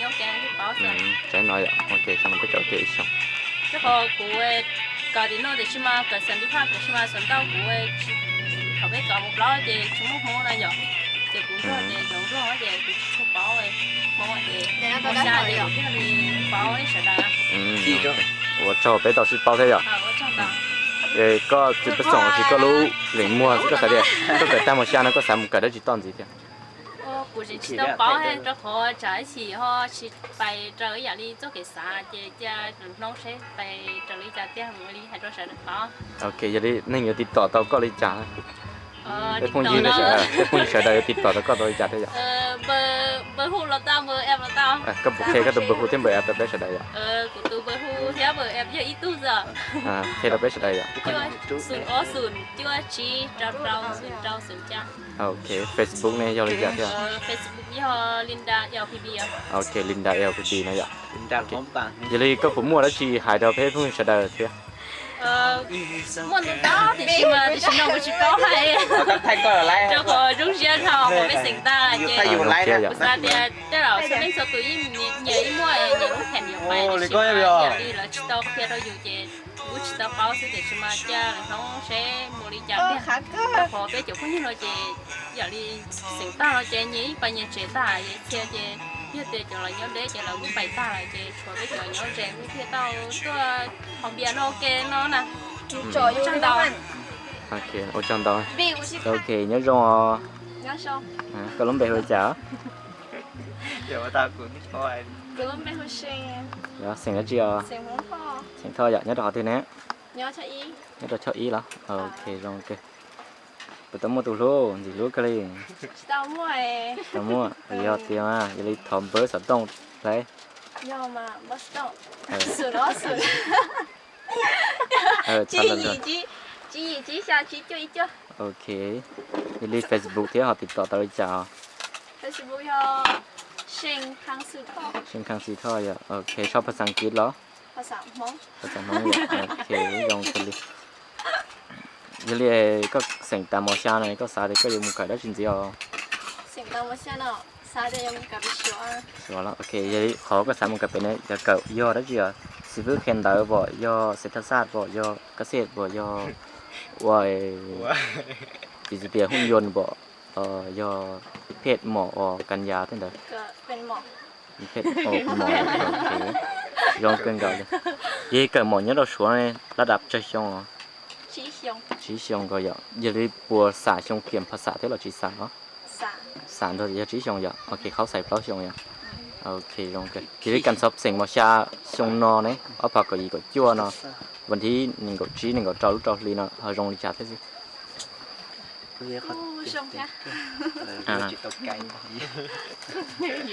ညိၣ်ကဲ ပၢဝ်း อืม ใช้น้อยอ่ะ โอเค ช่างมัน ไปเก่าเกะอีกช่อง เจ้าของกูเว้ย เก่าตีโน่แต่ชิมาเกิดสันติภาพแต่ชิมาสวนเต้ากูเว้ย เขาไปเก่าหมดแล้วเจชิมุกโมนะหยอกเจกูโน่เจหยอกโน่เจกูชอบเปาเว้ยโมเจโมชาเจกูที่มีเปาไอ้เสดา อืม โอเค 我知道北岛是包菜呀 อ่าว่าชอบเปา เอ้ย ก็จุดประสงค์คือก็รู้เหล่งมัวก็ใส่เดียวก็เกิดตั้งมาช้านะก็สามเกิดได้จีตอนจีเดียว โอ้ กูสิต้องเปาให้เจ้าของจ่ายสี่ห้อชิไปเจออย่าลีเจ้าเกษาเจเจน้องใช้ไปเจอลีจ่าเตี้ยหมูลีให้ตัวใช้เปา โอเค อย่าลีนั่งอยู่ติดต่อเตาก็เลยจ่า เออ ไอ้พวกนี้ ติดต่อ นะ เนอะ ไอ้พวกนี้ใช้ได้ติดต่อเตาก็เลยจ่าได้จ้ะ เออ เบอร์ เบอร์ฮู้เราตั้ง เบอร์แอปเราตั้ง อ่ะ ก็โอเค ก็ตัวเบอร์ฮู้เทียมเบอร์แอปตัวได้ใช้ได้จ้ะ เออ กูตัวเบอร์ฮู้เทียมเบอร์แอปเยอะอีตู้จ้ะ อ่า โอเค เราได้ใช้ได้จ้ะ เจ้าศูนย์ อ๋อ ศูนย์ เจ้าชี เจ้า เจ้า ศูนย์ เจ้า ศูนย์ จ้ะ โอเค Facebook เนี่ยยอดเลยจ้ะ เออ Facebook ยอด Linda แอล พี บี อ่ะ โอเค Linda แอล พี บี นะจ้ะ Linda โอเค พร้อมปัง อย่าลืมก็ผมมั่วแล้วชีหายดาวเพจพวกนี้ใช้ได้เทีย เอ่อ ม่วนตาติชิมาติชินองก็ชิเป้าให้ เอากับไทยก่อนอะไร เจ้าของจุงเชียนเขาขอไปเสียงตาเจ อยู่ไทยอยู่ไรเนี่ย ภาษาเดียเจ้าเราสเปนสตูยิ่งเนี่ยยิ่งมั่วเนี่ยลงแผ่นอยู่ไป โอ้ ติชิมา เลยก็ไม่เอา อย่างนี้เราชิตอกเพียเราอยู่เจ กูชิตอกเป้าสิติชิมาเจ้าน้องเชโมริจา เออ เนี่ย ค่ะก็ ขอไปเจ้าคนนี้เราเจ อย่างนี้เสียงตาเราเจ เนี่ยไปเนี่ยเจตาเจเชียเจ เพียเตเจ้าเราย้อนเด้เจเราไปตาเจ ชวนไปเจ้าย้อนเจ เพียเต้าตัว 旁边咯，给咯呐。嗯。左右那个饭。OK，我知道。比如去看。OK，你要用哦。你要说。啊，哥伦比回家。有我打鼓，你过来。哥伦比回去。有，醒了只哦。醒红后。醒透了，你要找好听呢。你要穿衣。你要找秋衣了。OK，用个。不得摸肚喽，你撸个嘞。知道摸诶。知道摸，不要丢啊，有哩头不要手动来。要吗？不手动。呃。手咯，手。 เออ จีอีจี จีอีจี ชา จี จุ้ยจุ้ย โอเค อย่าลืม Facebook ที่เขาติดต่อตลอดจ้า Facebook ยอ เชงคังซือท่อ เชงคังซือท่อ อย่า โอเค ชอบภาษาอังกฤษเหรอ ภาษามง ภาษามง อย่า โอเค ยองคนดี อย่าลืมก็เสียงตามมอชาหน่อย ก็สาเด็กก็อยู่มุมไก่ได้จริงๆ อ๋อ เสียงตามมอชาเนาะ สาเดียวยังกับไปชัวร์ ชัวร์แล้ว โอเค ยอ ขอก็สามมันก็เป็นยอ เกิดยอได้จี๋อ่ะ สิบเอ็ดเคนเดอร์บ่ ยอเศรษฐศาสตร์บ่ ยอกเกษตรบ่ ยอ ว่า ว่า ปีสิเปียหุ่นยนต์บ่ เอ่อ ยอเพศหมอออกันยาเท่าใด ก็เป็นหมอ เพศ โอ้ เป็นหมอ โอเค ยอมเกินเก่าเลย เย เกิดหมอเนี่ยเราชัวร์ในระดับเจ้าชงเหรอ ชี้ชง ชี้ชงก็ยอ อย่าลืมปัวสาชงเขียนภาษาที่เราชี้สาเนาะ สาม สาม ตัวเดียว ชี้ชงอย่า โอเค เข้าใส่เปล่าชงอย่า Ô kê, rông kơ. Kể cái cảnh sắp sửa mà xa sông no này, ở Phà Cỏ Gì Cỏ Chua nó. Vấn thi nền cỏ trí, nền cỏ trâu, lũ trâu ly nó, họ rông lý chả thế gì. Ô, rông thế. À.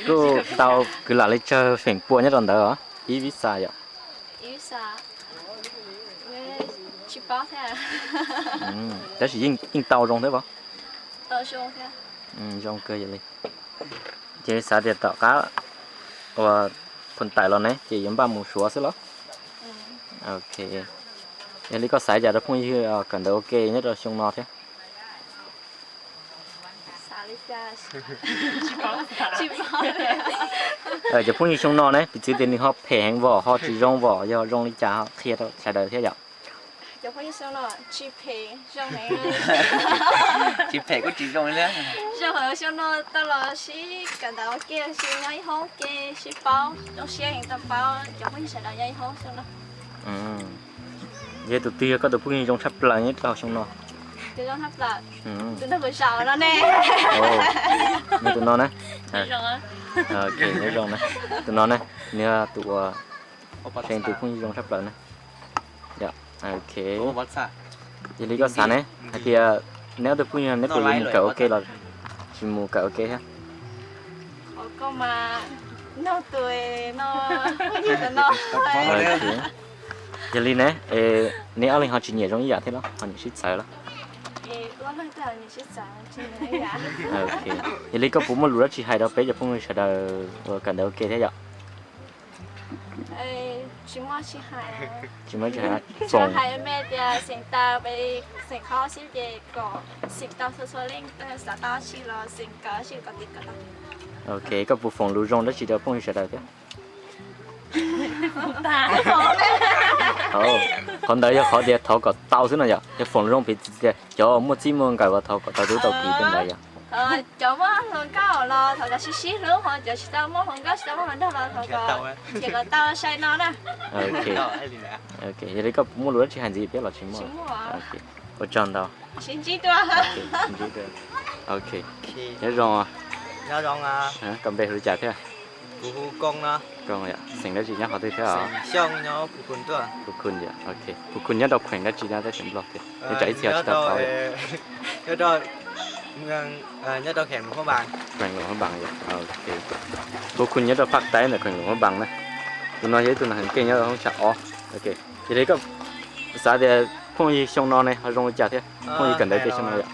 Cô tao cứ là lấy chơi phèn pua nhất trong đó hả? Ý visa vậy? Ý visa. Ê, chỉ báo thế à? Ừ, đó chỉ yên, yên tàu rông thế bả? Tàu rông thế. Ừ, rông cơ vậy đi. Chế xá tiệt tỏ cá. Ủa, phần tải lon này, chế yếm ba mù xóa xí lắm. Ừ. Ô kê. Vậy đi có xài giờ đó phun như, ờ, cần được ô kê nhất là sông no thế. Xá lý chả. Chỉ báo thế. Ờ, giờ phun như sông no này, bị chứ tiền đi họp phèn vỏ, họ chỉ rông vỏ, giờ rông lý chả họ kia thôi, xài đời thế giờ. ເຈົ້າພວກຢູ່ຊ່ວງເນາະ ຈີເພ ຊ່ວງນີ້ ຈີເພກໍຈີລົງແລ້ວ ຊ່ວງເຮົາຊ່ວງເນາະ ຕະຫຼອດຊິກະດາວເກມຊິຍ້ອຍຫ້ອງເກມຊິເປົ່າ ຕ້ອງເຊຍເອງຕາເປົ່າ ເຈົ້າພວກຢູ່ໃສດາວຍ້ອຍຫ້ອງຊ່ວງເນາະ ອືມ ເຢ ຕຸຕິກໍຕຸພວກນີ້ຈົງທັບປະລາຍນີ້ເຈົ້າຊ່ວງເນາະ ເຈົ້າຈົງທັບປະລາຍ ອືມ ຕຸນັ້ນບໍ່ຊາວແລ້ວແນ່ ໂອ້ ນີ້ຕຸນອນນະ ໂອເຄ ນີ້ລອງນະ ຕຸນອນນະ ເນື້ອຕົວ ເສັງຕຸພວກນີ້ຈົງທັບປະລາຍນະ Dạ, ok. Ủa, bác xã. Vậy thì có sẵn ấy. Hay thì, ờ, nếu tôi phun như này, tôi mua cả ok là chỉ mua cả ok ha. Có, có mà nó tuổi nó phun như là nó. Ok. Vậy thì nè, ê, nếu anh họ chỉ nhẹ giống như vậy thế đó, họ nhẹ xít xài đó. Ê, tôi nói tôi nhẹ xít xài, chỉ nhẹ vậy. Ok. Vậy thì có phun một lượt đó chỉ hai đó, bé giờ phun người sài đời, ờ, cả đời ok thế vậy. ເອີ ຊິມາຊິຫາຍ ຊິມາຊິຫາຍ ຊິມາຫາຍແມ່ເດຍ ເສັງຕາໄປ ເສັງເຂົ້າຊິເດກໍ ເສັງຕາໂຊໂຊເລັງ ແຕ່ສາຕາຊິລໍ ເສັງກາຊິກໍຕິດກໍຕາ ໂອເຄ ກໍຜູ້ຟອງລູຈອງໄດ້ຊິເດ ຟອງຢູ່ໃສໄດ້ເດ ຕາຍ ໂອ້ ຄົນໃດຢາກຂໍເດ ເທົາກໍເຕົາຊິນະຢາ ຢາກຟອງລູຈອງໄປເດ ຈອໝົດຊິເມືອງກາຍວ່າເຮົາກໍຕາດູຕາຜີເປັນໄດອະ ເອີ ຈອມວ່າເຮົາກໍລໍເຮົາກໍຊິຊິເຮົາຈະຊິຕາມມອງເຮົາກໍຊິຕາມມອງເຮົາເຮົາກໍເທກະຕາໃສ່ນອນນະ ໂອເຄ ໂອເຄ ຢາໄດ້ກໍໝົດລະຊິຫັນຊິເປັນລະຊິໝໍ ໂອເຄ ບໍ່ຈອນດອກ ຊິຈິຕົວ ໂອເຄ ຊິຈິຕົວ ໂອເຄ ຍາລອງອະ ຍາລອງອະ ຮະ ກຳເບຮູ້ຈັກແທ້ Cú hú Công đó. Công ạ. Sing đó chị nhớ họ tôi thế hả? Sing Xiong nhớ Phú Khuôn tôi. Phú Khuôn ạ. Ok. Phú Khuôn nhớ đọc khoảnh đó chị nhớ tới sing blog thế. Nhớ chạy theo chị đọc thôi. Nhớ đọc, à, nhớ đọc khoảnh Luông Phú Bằng. Khoảnh Luông Phú Bằng ạ. Ok. Phú Khuôn nhớ đọc phát tái là khoảnh Luông Phú Bằng này. Tụi nó với tụi nó hình kia nhớ đọc không chả ó. Ok. Chị thấy có xã thì phong gì sông nó này, họ rong chả thế. Phong gì cần đấy cái sông nó ạ.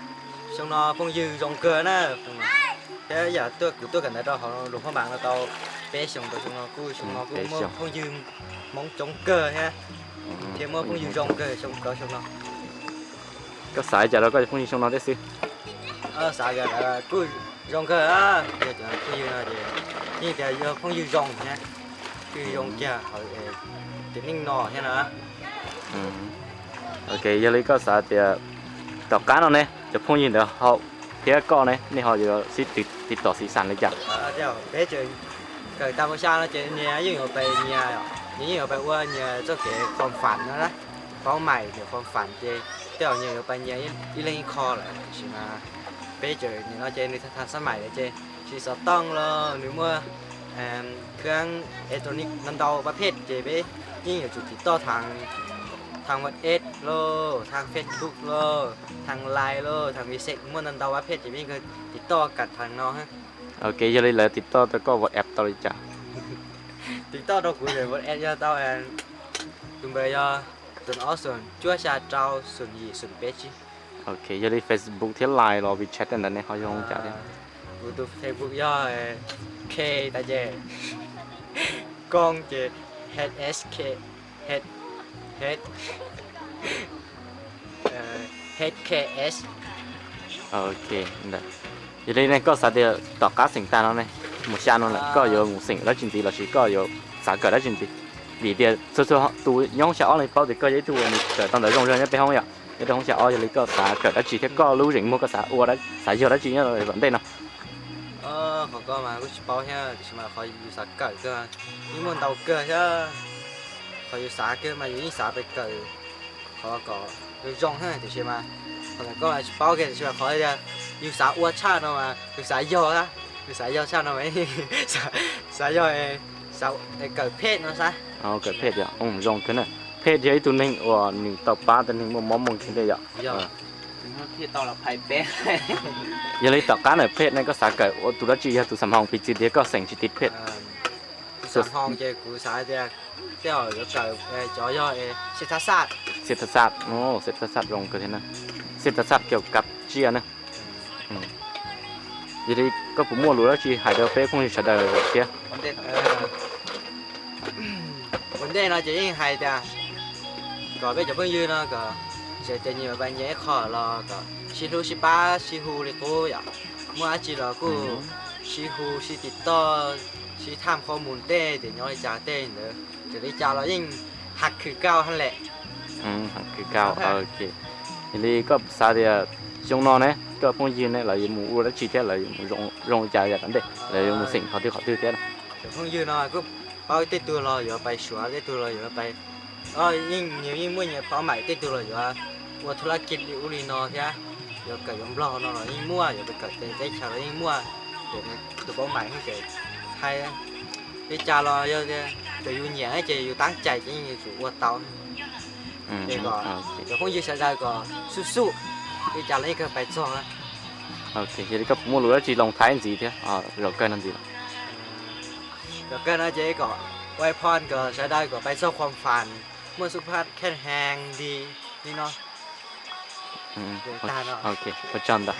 Sông nó phong gì rong cờ nè. Thế giờ tôi cứ tôi cần đấy cho họ Luông Phú Bằng nó tao bé sông tôi sông nó cứ sông nó cứ mua phong gì móng chống cờ ha. Thế mua phong gì rong cờ sông cờ sông nó. Có xã chả đó có phong gì sông nó thế sư. Ơ xã giờ là cứ rong cờ á. Giờ chả phong gì nó thì như thế giờ phong gì rong ha. Cứ rong kia họ cái ninh nó thế nào. Ok, giờ lấy có xã thì tao cá nó nè, cho phong gì đó họ ເພຍກໍເນ ນີ້ເຮົາຢູ່ຊິຕິດ ຕິດຕໍ່ສີສັນເລີຍຈ້ະ ເອີ ດຽວເພເຈີ ເກີດຕາມປະຊາເນາະ ເຈເນຍ ຍິ່ງເອົາໄປເນຍ ຍິ່ງເອົາໄປອວດເນຍ ເຈົ້າເກຄວາມຝັນເນາະ ຄວາມໝາຍເນຍ ຄວາມຝັນເຈ ແຕ່ເນຍເອົາໄປເນຍ ອີ່ເລັງອີ່ຄໍລະ ຊິມາ ເພເຈີນີ້ເນາະ ເຈນີ້ທັນສະໄໝເລີຍເຈ ຊິສະຕ້ອງເລີ ຫຼືວ່າ ເຄື່ອງເອເລັກໂຕຣນິກນຳເດົາປະເພດເຈເບ ຍິ່ງເອົາຈຸດຕິດຕໍ່ທາງ ທາງວັອດແອັບໂລ ທາງເຟສບຸກໂລ ທາງລາຍໂລ ທາງເມສເຊັດ ໝົດນັ້ນເດົາວ່າເພຈເຈມີກໍຕິດຕໍ່ກັນທາງນອກຮະ ໂອເຄ ຢ່າລືມຕິດຕໍ່ແຕ່ກໍວັອດແອັບຕໍ່ເລີຍຈ້າ ຕິດຕໍ່ຕໍ່ກູເລີຍ ວັອດແອັບຢ່າຕໍ່ແອນ ຕຸມເບີຢ່າ ສູນເອັດ ສູນ ຈົວຊາ ເກົ້າ ສູນ ຢີ ສູນ ເປັດ ຈີ ໂອເຄ ຢ່າລືມເຟສບຸກ ທຽນລາຍ ລໍວີແຊັດ ອັນນັ້ນເຮົາຍັງຮູ້ຈັກຢູ່ ກູຕູເຟສບຸກ ຍໍ ເຄ ຕາເຈ ກອງເຈ ເຮັດ ເອັສ ເຄ ເຮັດ ເຮັດ ເອີ ເຮັດ ເຄ ເອັສ ໂອເຄ ໄດ້ ຢູ່ໃນນັ້ນກໍສາເດຕອກກາສິງຕາເນາະ ໝູ່ຊານນັ້ນແຫຼະ ກໍຢູ່ໝູ່ສິງລະຈິນຕີ ລະຊິກໍຢູ່ສາເກີດລະຈິນຕີ ດີເດຍ ໂຊໂຊ ຕູ ຍ້ອງຊາອອນເລີຍ ເປົາເດກໍຢູ່ຕູ ອັນນີ້ເກີດຕອນໃດ ໂຮງຮຽນໄປຫ້ອງຢາ ເຮັດຫ້ອງສະອອດ ຢາລີກໍສາເກີດອາຊີບ ເຮັດກໍຮູ້ເຖິງໝົດກໍສາອວດ ສາຢອດອາຊີບ ເນາະ ເອີ ເຂົາກໍມາ ກູຊິເປົາເຮັດ ຊິມາຂໍຢູ່ສາເກີດ ມີໝົດເຕົາເກີດ ເອີ ຂໍຢູ່ສາເກີດ ມາຢູ່ນີ້ສາໄປເກີດ ເຂົາກໍຍົງໃຫ້ ເດຊິມາ ເຂົາກໍຊິເປົາເກັນ ຊິມາຂໍຢູ່ສາອວດຊາດ ເນາະ ມາຢູ່ສາຢອດ ເນາະ ສາຍຍໍ້ຊາວນ້ອຍ ສາຍ ສາຍຍໍ້ ເອີ ສາວ ເອີ ເກີດເພດເນາະຊະ. ອໍ ເກີດເພດເດາະ. ອືມ ລົງຂຶ້ນນະ ເພດເດາະ ອີກໂຕໜຶ່ງ ອາ ໜຶ່ງຕໍ່ປ້າ ໂຕໜຶ່ງບໍ່ມໍ່ມົງຂຶ້ນໄດ້ເດາະ. ເພດຕໍ່ລະໄພເປ ຢ່າເລີຍຕໍ່ກ້ານເພດນັ້ນກໍສາເກີດ ໂອ ຕຸລະຈີ ຍາຕຸສຳຮອງ ປີຈີເດ ກໍເສັງຊິຕິດເພດ. ສຳຮອງເຈ ກູສາເດ ເຈົ້າເກີດ ເອີ ຈໍຍໍ້ ເອີ ເສດຖະສາດ ເສດຖະສາດ. ໂອ້ ເສດຖະສາດ ລົງເກີດເຮັດນະ ເສດຖະສາດກ່ຽວກັບເຈນະ. ອືມ ຢູ່ດີກໍບໍ່ມົ້ວ ຫຼືວ່າຊິໃຫ້ເດີເປ້ຄົງຊິສະເດີເຊຍ ເອີ ວັນເດເນາະ ຈະອີງໃຫ້ແຕ່ ກໍເປັນເຈົ້າເພິ່ງຢືນເນາະ ກໍເສຍໃຈຍິງມາບານເຍຂໍລໍ ກໍຊິຮູ້ຊິປາຊິຮູ້ລິກູຢາ ເມື່ອອາຈິດລໍກູ ອືມ ຊິຮູ້ຊິຕິດຕໍ່ ຊິຖາມຂໍ້ມູນເຕ ເດຍຍ້ອນຈາເຕເດີ ຈະໄດ້ຈາລາວຍິ່ງຮັກຄືເກົ່າຫັ້ນແຫຼະ. ອືມ ຮັກຄືເກົ່າ. ໂອເຄ ອີ່ຫຼີກໍສາເດຍ ຈົ່ງນອນເນ ກໍພົງຢືນເນ ລາວຢູ່ໝູ່ອຸລະຈິແທ້ ລາວຢູ່ໝູ່ໂຮງ ໂຮງຈາຢາກັນເດ ລາວຢູ່ໝູ່ສິງເຂົາທີ່ເຂົາຖືກແທ້ນະ. ເປັນພົງຢືນເນາະ ກໍເປົ້າເຕຕູລອຢູ່ໄປສວນເຕຕູລອຢູ່ໄປ ກໍຍິ່ງ ຍິ່ງມື້ເນຍ ເປົ້າໝາຍເຕຕູລອຢູ່ວ່າ ອວດທຸລະກິດລີອູລີນໍແທ້ ດຽວກະຢອມຫຼໍ່ເນາະ ຍິ່ງມົວ ດຽວໄປເກີດເຕໄດ້ຊາວ ຍິ່ງມົວ ດຽວໂຕເປົ້າໝາຍຂອງເຈ ໄທ ໄດ້ຈາລອເຍ ເຈຢູ່ເໜຍ ເຈຢູ່ຕັ້ງໃຈ ເຈຢູ່ສູອວດເຕົາ. ອືມ ເຈກໍ ໂອເຄ ເຈົ້າຄົງຢູ່ໃສໄດ້ກໍສູ້ໆ ໄດ້ຈາລອນີ້ກໍໄປຕໍ່ນະ. ໂອເຄ ເຮັດກໍບໍ່ຮູ້ວ່າຊິລົງທ້າຍຈັ່ງຊີ້ເທື່ອ ອໍ ລອງເກີນນັ້ນຊີ້ ລອງເກີນນະ ເຈກໍອວຍພອນກໍໃຊ້ໄດ້ ກໍໄປສູ່ຄວາມຝັນ ເມື່ອສຸຂະພາບແຂງແຮງດີນີ້ເນາະ. ອືມ ໂອເຄ ປະຈຳດາ.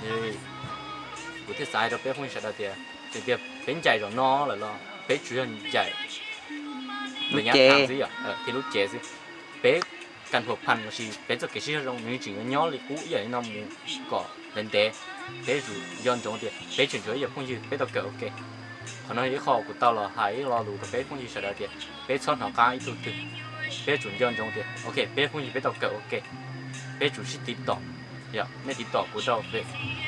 ເອີ ກູເທດສາຍດອກເປ້ຄົງຊິສາດດອກເຕຍ ເຕຍເປັນໃຈດອກນໍລະລອ ເປ້ຈຸຍໃຈ ເປັນຍາທາງຊິ ເອີ ທີ່ລູກເຈຊິ ເປ້ ການພົວພັນກໍຊິເປັນເຈົ້າເກຊິເຮົາລົງໜຶ່ງຈິງຍ້ອນລິກູອີ່ຫຍັງນຳໝູ່ກໍເປັນແຕ່ ເປ້ຢູ່ຍ້ອນຈົງເຕຍ ເປ້ຈະຊ່ວຍຢາກຄົງຢືນ ເປ້ຕ້ອງເກີດໂອເຄ ຂໍນອນອີກຂໍກູເຕົາລໍຫາອີກລໍດູກັບເປ້ຄົງຢືນສະດາເຕຍ ເປ້ຊອນຫອກາອີກທຸກໆ ເປ້ຈຸນຍ້ອນຈົງເຕຍ ໂອເຄ ເປ້ຄົງຢືນ ເປ້ຕ້ອງເກີດໂອເຄ ເປ້ຈຸນຊິຕິດຕໍ່ ຢາກໃຫ້ຕິດຕໍ່ກູເຕົາເຟສ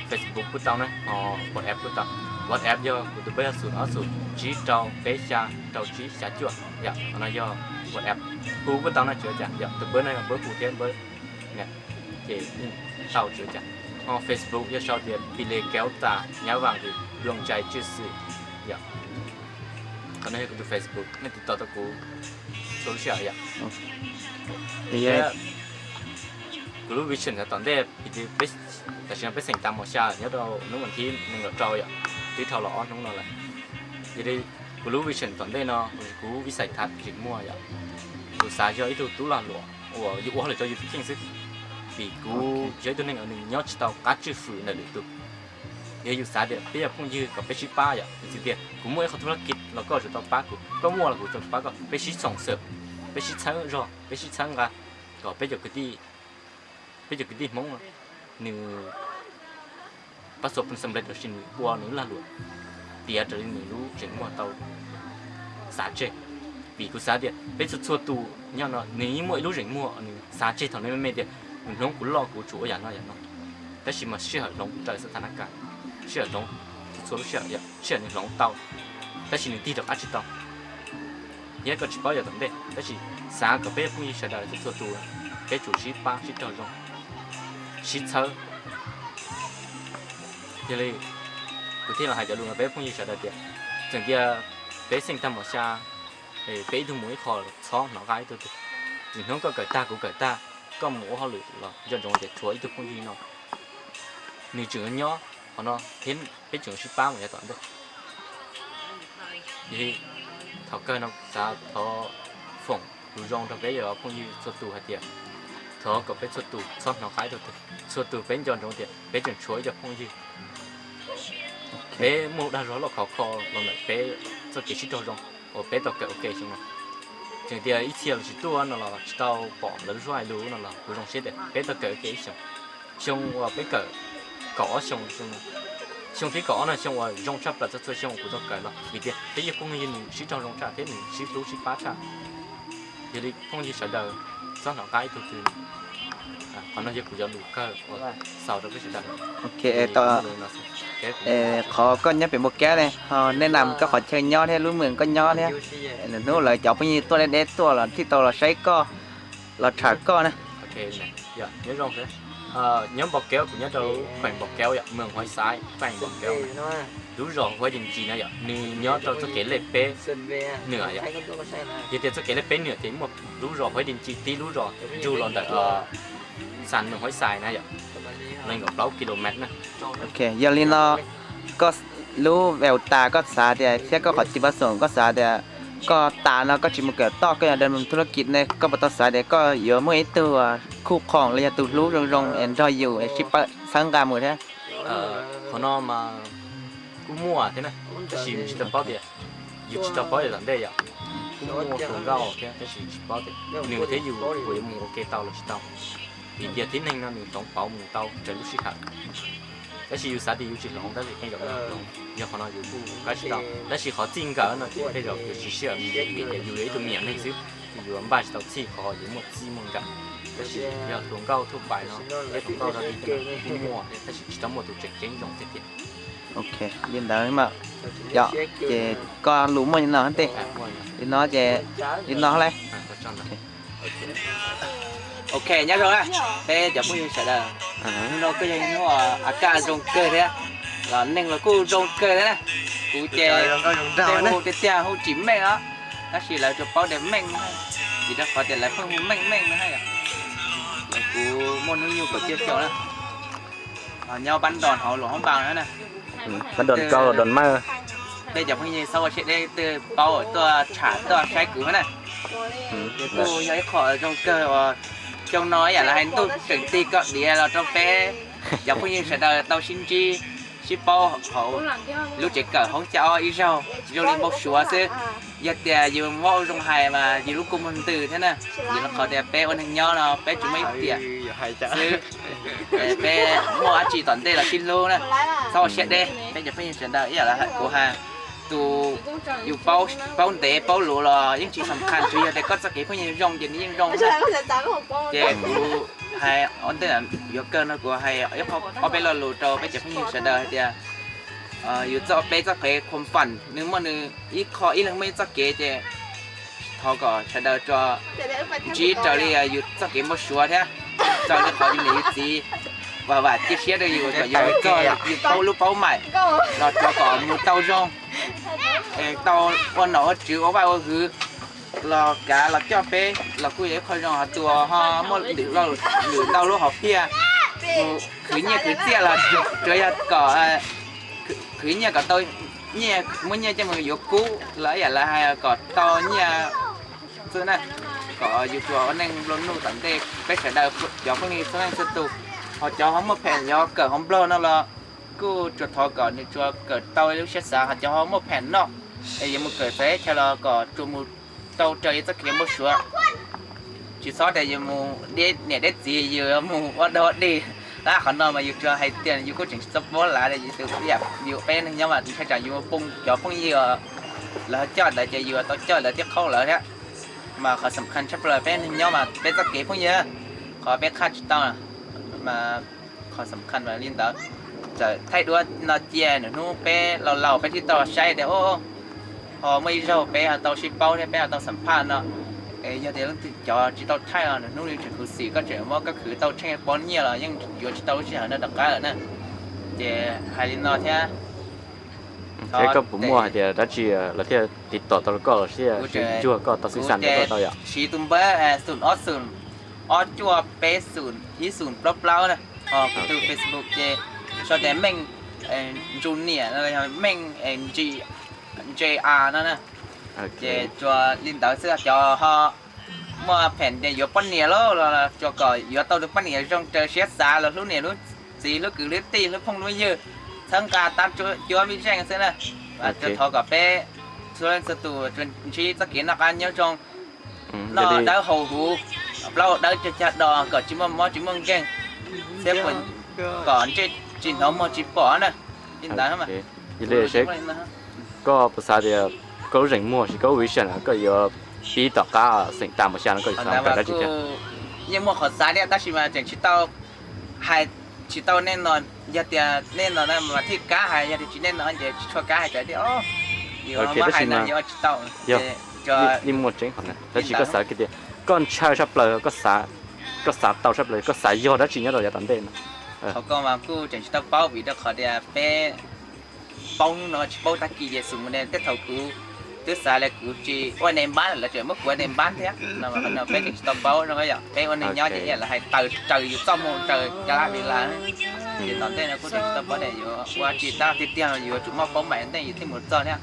ເຟສບຸກກູເຕົານະ ອໍ ວັອດແອັບກູເຕົາ ວັອດແອັບ ຢໍ່ ກູເຕີເບີ ສູນ ອໍ ສູນ ຈີ ເຕົາ ເປ ຊາ ເຕົາ ຈີ ຊາ ຈົວ ຢາກ ອັນນັ້ນ ຢໍ່ ວັອດແອັບ ກູກູເຕົານະ ເຈີຈາ ຢາກ ເຕີເບີ ນະ ເບີ ກູເທນ ເບີ ເນຍ ເຈ ເຕົາ ເຈີຈາ ອໍ ເຟສບຸກ ຢໍ່ ຊາວດຽນ ປີເລ ແກ້ວຕາ ຍາຫວ່າງ ດວງໃຈ ຈື່ຊື່ ຢາກ ອັນນັ້ນ ໃຫ້ກູດູເຟສບຸກ ໃຫ້ຕິດຕໍ່ຕໍ່ກູ ໂຊຊຽວ ຢາກ ເອີ ກູຮູ້ວິຊັນຕອນແລກ Pi ti pes, ta sina pes seng tamo sia, nyo do nung an thi nung do trao ya. Ti thao lo on nung no la. Jadi, ku lu vision ton de no, ku visai that jik mua ya. Ku sa yo itu tu la lo. Wo, yu wo le cho yu king si. Pi ku yo itu ning ning nyo chi tao ka chi fu na lu tu. Yo yu sa de, pe ya phung yu ko pe chi pa ya. Ti ti. Ku mua ko thu la kit lo ko chi tao pa ku. Ko mua la ku tao pa ko. Pe chi song se. Pe chi chang ro, pe chi chang ga. Ko pe yo ku ti ເປັນຫຍັງຄືຕິມອງ ໜຶ່ງປະສົບຜົນສຳເລັດ ແລ້ວຊິໜຶ່ງປົວ ໜຶ່ງລະຫຼວງ ເຕຍຈະໜຶ່ງຮູ້ເຈັງມົວເຕົາ ສາເຈ ປີກູສາເດຍ ເປັນສຸດຊົ່ວຕູ ຍາວເນາະ ໜຶ່ງມີມົວ ຮູ້ເຈັງມົວ ໜຶ່ງສາເຈ ເທົ່ານັ້ນແມ່ນເດຍ ໜຶ່ງລົງກູຫຼອກກູຈູ ຢ່າງເນາະ ຢ່າງເນາະ ແຕ່ຊິມາເຊື່ອລົງໃຈສະຖານະການ ເຊື່ອລົງ ສຸດຊົ່ວ ເຊື່ອ ເຊື່ອໜຶ່ງລົງເຕົາ ແຕ່ຊິໜຶ່ງຕີດອກອາດຊິເຕົາ ຍາກໍຊິເປົ່າຢາກຕຳເດ ແຕ່ຊິສາກໍເປັນຜູ້ຍິງຊະດາ ສຸດທົ່ວ ເປັນຈູຊີປາຊິເຈົ້າຈົງ ຊິເຊີ ຍາລີ ກູທີ່ລາຫາຍຈາກລຸງເປັນຜູ້ຍິງຊະດາເດ ເຖິງຈະເປັນສິ່ງທຳມະຊາດ ເປັນທຸກມື້ຂໍຊອງໜອກາຍຕຸ ຈຶ່ງນ້ອງກໍເກີດຕາ ກູເກີດຕາ Có một ổ hao lựu là do dòng để chùa ít tôi không gì nó. Nửa chừng nó nhó, họ nó thiến biết chừng ship bám mà tao đấy. Vậy thì thảo cơ nó xả thọ phỏng đủ dòng cho bé giờ không gì cho tù hạt tiệt. Thọ có bé cho tù sót nó cái thôi. Cho tù bé do dòng tiệt, bé chừng chuối cho không gì. Bé mua đa rót lọ khó kho, lòng lại bé cho cái ship cho dòng. ໂອເຄ ເປັນຕົວເກີດ ໂອເຄ ເຊິ່ງເນາະ ເຖິງເທື່ອອີເຊຍລະຊິຕົວນັ້ນລະ ຊິເຕົາປອມລະຊ່ວຍຮູ້ນັ້ນລະ ກູຕ້ອງເຊັດເດ ເປັນຕົວເກີດ ໂອເຄ ເຊິ່ງ ເຊິ່ງວ່າເປັນເກີດ ກໍເຊິ່ງ ເຊິ່ງ ເຊິ່ງທີ່ກໍນັ້ນ ເຊິ່ງວ່າຢອງຊັບລະຈະຊ່ວຍ ເຊິ່ງກູຕ້ອງເກີດລະ ມີເດ ເປັນຢູ່ຄົງຍິນຊິຈອງຢອງຊາ ເປັນຊິຮູ້ຊິປາຊາ ເດລິຄົງຍິນສະເດີ ສອນເຮົາກາຍທຸກຄືນ ອາ ຄວາມນັ້ນເດ ກູຢາກຮູ້ ໂອເຄ ຕໍ່ ເອີ ຂໍກໍຍັງເປັນບໍ່ແກ້ວເລີຍ ເຮົາແນະນຳກໍຂໍເຊີນຍໍແທ້ ຮູ້ເມືອງກໍຍໍແທ້ ເອີ ຮູ້ເລີຍ ເຈົ້າຜູ້ຍິງຕົວແດດຕົວລະ ທີ່ໂຕລະໃຊ້ກໍລະຖາກໍນະ ໂອເຄ ຍະ ຍະລອງເດີ ເອີ ຍະບໍ່ແກ້ວ ຍະເຈົ້າແຂວງບໍ່ແກ້ວ ຍະ ເມືອງຫ້ວຍຊາຍ ແຂວງບໍ່ແກ້ວ ລະຈອກຫ້ວຍດິນຈີນນະ ຍະ ນີ້ຍະເຈົ້າສະເກດເລເປ ເໜືອ ຍະ ເຮັດສະເກດເລເປເໜືອ ທີ່ໝົດ ລະຈອກຫ້ວຍດິນຈີນ ທີ່ລະຈອກຢູ່ລອນເດີ ເອີ ສານເມືອງຫ້ວຍຊາຍນະ ຍະ ນັ້ນກໍເກົ້າກິໂລແມັດນະ ໂອເຄ ຢ່າລີເນາະ ກໍຮູ້ແວວຕາກໍສາແຕ່ ເສຍກໍຂໍຈິດປະສົງກໍສາແຕ່ ກໍຕາເນາະ ກໍຈິດມັນເກີດຕໍ່ ກໍຢາກດຳເນີນທຸລະກິດໃນ ກໍບໍ່ຕ້ອງສາແຕ່ ກໍຢູ່ເມືອງອີຕົວ ຄູ່ຂອງລະຍະຕູຮູ້ລົງໆ ແອນດອຍຢູ່ ເອັດຊິປະສັງກາໝູ່ແທ້ ເອີ ຂອງນ້ອງມາ ກູມົວແທ້ນະ ຊິ ຊິຕະເປົາເດ ຢູ່ຊິຕະເປົາເດ ຕອນເດຍ ກູມົວໂຕເກົ່າແທ້ ຊິ ຊິເປົາເດ ໜຶ່ງເທຢູ່ ໂອເຄ ເຕົາລະຊິເຕົາ ປີດຽວທີໜຶ່ງນະ ໜຶ່ງສອງເປົາໝູ່ເຕົາ ຈະຮູ້ຊິຫາ ແຕ່ຊິຢູ່ສາດີຢູ່ຊິຫຼອງ ແຕ່ຊິໃຫ້ດອກ ເອີ ຢາກຂໍນອນຢູ່ຜູ້ໃກ້ຊິເຕົາ ແຕ່ຊິຂໍຈິງກະເນາະ ໃຫ້ດອກຢູ່ຊິເຊື່ອ ມີເດ ຢູ່ໄອ້ຕົວເມຍນີ້ຊື່ ຢູ່ບ້ານຊິເຕົາ ຊິຂໍຢູ່ໝົດສີ່ເມືອງກະ ແຕ່ຊິຢາກໂຕເກົ່າທົ່ວໄປເນາະ ແຕ່ໂຕເກົ່າລະດີ ກູມົວ ແຕ່ຊິ ຊິຕະມົວໂຕເຈັງໆ ຢອງເຈັງໆ ໂອເຄ ລີນດາວມາ ເຈົ້າ ເຈ ກໍຮູ້ໝົດເນາະ ເຕັ ລີນເນາະ ເຈ ລີນເນາະເທົ່າໃດ ໂອເຄ ໂອເຄ ຍາດໂຕນະ ເປັນເຈົ້າຜູ້ຍິງສະເດີ ອາ ໂນກໍຍັງຮູ້ວ່າອາກາດຢອງເກີດແທ້ ລະໜຶ່ງລະກູຢອງເກີດແທ້ນະ ກູເຈ ເຕຮູ້ເຕຕຽງຮູ້ຈິແມ່ງເນາະ ກະຊິລາວຈະເປົາແດ່ແມ່ງ ຊິໄດ້ຂໍແຕ່ລາວເພິ່ງຮູ້ແມ່ງໆ ນະ ກູມົນຮູ້ຢູ່ກໍເຈັບຈອງນະ ເອົາຍາວບ້ານດອນເຮົາຫຼວງພະບາງນັ້ນນະ ອືມ ບ້ານດອນເກົ່າດອນໃໝ່ ເປັນເຈົ້າຜູ້ຍິງສາວເຊັດເດ ເຕີເປົາຕົວສາຕົວໃຊ້ກູຫັ້ນນະ ອືມ ເປັນຜູ້ໃຫຍ່ຂໍຈົ່ງເກີດວ່າ ຈົ່ງນ້ອຍ ຢາກລະໃຫ້ຕູ້ເປັນຕີກໍດີລະຕ້ອງເປັນ ເຈົ້າຜູ້ຍິງສະເດີເຕົາຊິນຈີ ຊິເປົາເຮົາ ລູກເຈເກີດເຮົາຈະເອົາອີເຈົ້າ ໂຢລິບໍ່ຊົວເຊ ຍາເຕຍຢູ່ເວົ້າຈົງໄຫມາ ຢູ່ລູກກຸມມັນຕື້ແທ້ນະ ຢູ່ນຳເຂົາແຕ່ເປ້ອອນຍັງຍໍເນາະ ເປ້ຈຸໄມເຕຍ ເປ້ໝໍອາຈີຕອນເດລະຊິໂລນະ ຊາວເຊັດເດ ເປ້ຈະເປັນຈັ່ງໃດ ຢາກລະໂກຫາ ຕູຢູ່ເປົ້າ ເປົ້າເດ ເປົ້າໂຫຼລະ ຍິ່ງຊິສຳຄັນ ຄືຢາກແຕ່ກໍສະເກເພິ່ນຍັງຢອງ ເຢັນນີ້ຍັງຢອງນະ ເຈກູ ໃຫ້ອອນເຕີຍຢູ່ເກີນເນາະ ກູໃຫ້ເອົາ ເອົາໄປລໍໂຫຼໂຕ ໄປຈະເພິ່ນຍັງສະເດີເດ ເອີ ຢູ່ເຈາະເປ້ເຈາະເກຄວາມຝັນ ໜຶ່ງມື້ໜຶ່ງ ອີກຂໍ້ອີກເລື່ອງມື້ເຈາະເກເຈ ເຮົາກໍຊະເດີຈອ ຈີເຈົ້າລີຢູ່ເຈາະເກບໍ່ຊົວແທ້ ເຈົ້າລີຂໍຢູ່ນີ້ຢູ່ຈີ ວ່າວ່າຈີເຊຍໄດ້ຢູ່ກໍຢູ່ເຈາະຢູ່ເປົ້າລູກເປົ້າໝາຍ ລະເຈົ້າກໍມີເຕົ້າຢອງ ເອີ ເຕົ້າວ່າໜໍຈື່ວ່າວ່າຫື ລະກາລະເຈົ້າເປ້ ລະກູຢາກຂໍຍ້ອນຕົວເຮົາໝົດ ຫຼືເວົ້າ ຫຼືເລົ່າໂລເຮົາເພຍ ຄືເງຍຄືເຈຍລະ ໂດຍຍາກໍ ຄືເງຍກໍເຕົ້າເງຍ ມື້ເງຍຈະມືຢູ່ກູ ລະຢາລະໃຫ້ກໍເຕົ້າເງຍ ຊື່ນະ ກໍຢູ່ຕົວໜຶ່ງລົງນູ້ຕັນເຕ ໄປສະເດີ ຈອກພວກນີ້ສ່ວນນັ້ນສ່ວນຕູ ເຮົາຈະເຮົາໝົດແຜນ ຍອກເກີດເຮົາບລັອກນັ້ນລະ ກູຈົວທໍກໍນີ້ຈົວເກີດເຕົ້າລູກເຊສາ ເຮົາຈະເຮົາໝົດແຜນເນາະ ເອີ ຍັງບໍ່ເກີດໃສ ຊະລະກໍຈົວໝູ ເຕົ້າເຈົ້າອີກສັກເຂມບໍ່ຊົວ ຊິຊອດແຕ່ຢູ່ໝູ່ເດດເນດເດດຈີຢູ່ໝູ່ອອດດອດດີ ລະເຂົານອນມາຢູ່ຈົວໄຮຕຽນຢູ່ກູຈຶ່ງສະປອດລາໄດ້ຢູ່ຕຸຢາກຢູ່ເປັນຍາມວ່າໃຊ້ຈາກຢູ່ປຸງຈອບປຸງເຍ ລະຈອດລະຈະຢູ່ຕໍ່ຈອດລະທີ່ເຂົ້າລະແທ້ ມາຂໍສຳຄັນຊັບເລີເປັນຍາມວ່າເປັນສັກເຂມພຸງເຍ ຂໍເປັນຄ່າຈິດເຕົ້າ ມາ ຂໍ້ສຳຄັນວ່າລິນດາວ ຈະໄທດ້ວຍນອເຈຍໜູເປ້ເລົ່າໆໄປທີ່ຕໍ່ໃຊ້ແຕ່ໂອ້ ພໍມື້ເຊົ້າເປ້ເຮົາຕ້ອງຊິເປົ້າແທ້ ເປ້ເຮົາຕ້ອງສຳພາດເນາະ ເອີ ຍາເດລະຕິຈອ ຈິຕອລໄທເນາະ ໜູນີ້ຈະຄືສີກໍຈະມອກກໍຄືເຕົ້າແຊ່ປອນເຍລະ ຍັງຢູ່ຈິຕອລຊິຫານະດອກການະ ເຈ ໄຮລິນນອແທ້ ເຈກໍບໍ່ມົວເດລະເຈລະເທດຕິດຕໍ່ຕະຫຼອດກໍເຊຍ ຢູ່ກໍຕໍ່ສື່ສານກໍຕໍ່ຢາ ສີຕຸມເບີ ເອີ ສູນອອດສູນ Ót jua pet sôn, i sôn plau plau na. Ho keu tu Facebook je, so de Meng, Junior na, Meng G, JR na na. Je jua lin dau se jua ho, mua phen de yua pon nie lo, jua ko yua tau lu pon nie jong tơ siet sa lo lu nie lu si lu keu lu ti lu phong lu yeu. Thăng ka tam jua jua mi jeng se na. Jua tho ko pe, suan se tu, jua chi sa kin na kan yua jong. Hm, no, dau hô hu, plau dau cha cha do, ko chi mo mo chi mo keng. Se pon, ko je chi no mo chi po na. Kin dau ma. Ile se, ko pa sa de, ko jeng mo si ko wi shan ko yo pi to ka seng tam mo shan ko sa ka da chi. Ye mo ko sa de, ta si ma jeng chi tau hai ຊິເຕົາແນ່ນອນ ຢ່າເຕຍແນ່ນອນນະ ມາທິກາໃຫ້ ຢ່າທີ່ຊິແນ່ນອນ ຢ່າຊິຊົ່ວກາໃຫ້ ກໍໄດ້ ໂອ້ ຢູ່ມາໃຫ້ນະ ຢູ່ຊິເຕົາ ນີ້ໝົດເຈັງຂອງນະ ແລ້ວຊິກໍສາກິດ ກ່ອນເຊົາຊັບເປີ ກໍສາ ກໍສາເຕົາຊັບເປີ ກໍສາຢໍດາຊິຍໍດາຕອນເດນະ ເຂົາກໍວ່າກູຈັ່ງຊິເຕົາເປົາ ວິດເອົາເຂົາເດເປ Pau nó chỉ pau ta kỳ về sung mune tết thầu cũ tứ xã là cũ chỉ qua nem bán là trời mất qua nem bán thế nó mà nó bé chỉ tao pau nó bây giờ bé qua nem nhó chỉ là hay tàu trời dù tao mua trời cả lá vì là thì tao tên nó cũng chỉ tao pau để dù qua chỉ tao tiếp theo dù chủ mua pau mày tên gì thêm một tao thế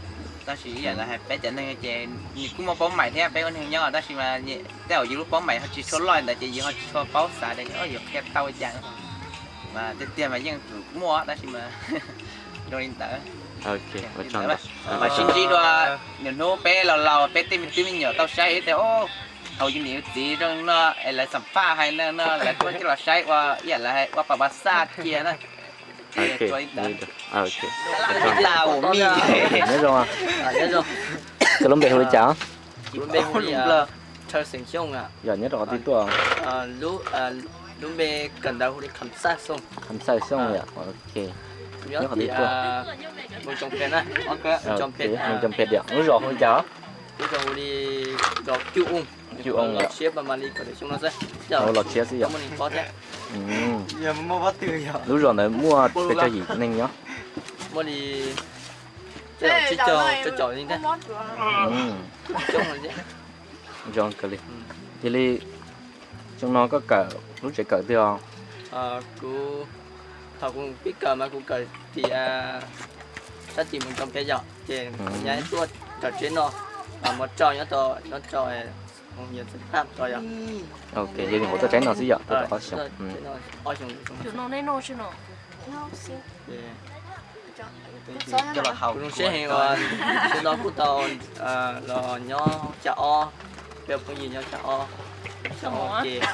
tao chỉ là hay bé chả nên chè như cũng mua pau mày thế bé qua nem nhó tao chỉ mà nhẹ tao dù lúc pau mày họ chỉ số loi là chỉ gì họ chỉ số pau xã để nhớ dù khe tao chả mà tiếp theo mà ຍັງບໍ່ເໝາະ ແຕ່ຊິມາໂດນອິນເຕີ ໂອເຄ ມາຊິນຈີດວ່າ ເນໂນເປລາວໆ ເປຕິມິຕິມິໂຍເຕົ້າໄຊ ແຕ່ໂອ້ ເຮົາຢູ່ນີ້ຈີດເນາະ ໄອ້ລາຍສຳພາດໃຫ້ເນາະ ຫຼາຍຄົນທີ່ລາວໄຊວ່າ ອີ່ຫຍັງລະ ວ່າປະຫວັດສາດເກຍນະ ໂອເຄ ໂອເຄ ລາວມີ ເນໂນ Colombia ຮູ້ຈັກ Colombia ຮູ້ຈັກ Thơ Seng Hiong à? Dạ, nhớ rõ tên tuổi. Ờ, lu, ờ, lu mê cần đầu đi khám sát xong. Khám sát xong à? Ok. Nhớ khỏi tên tuổi. Mường Chồng Phen á. Ok. Mường Chồng Phen. Mường Chồng Phen đi. Lúc rồi không chào. Lúc rồi đi dọc Cửu Ung. Cửu Ung. Lọt xếp mà mà đi có thể xuống nó sẽ. Ồ, lọt xếp xí à? Có một hình có thế. Ừ. Giờ mà mua bát tư giờ. Lúc rồi nó mua cái cho gì nên nhớ. Mua đi. Cho chọn, cho chọn đi thế. Ừ. Chọn rồi chứ. ຈອງກະລີ ທີລີ ຈອງນອນກໍເກີດ ຮູ້ຈັກເກີດເທື່ອ ເອີ ກູ ເທົ່າກູປິດເກີດມາ ກູເກີດທີ່ ອາ ຊາດຈີນເມືອງຈອມເພັດເນາະ ເຈ ອືມ ຍ້າຍຕົວເກີດເຈນເນາະ ອາ ໝໍເຈາະ ຍ້ອນຕໍ່ ຍ້ອນເຈາະ ໂຮງຮຽນສຸຂະພາບຕໍ່ເນາະ ໂອເຄ ເຮັດໃຫ້ຫົວໃຈເນາະຊິເນາະ ເອີ ເນາະ ເນາະ ເນາະ ເນາະ ເນາະ ເນາະ ເນາະ Cú nung sé hên ua, cú nó cú tau, ơ, lò nhó chả ó, béo phung gì nhó chả ó, chả ó kê. Ơ,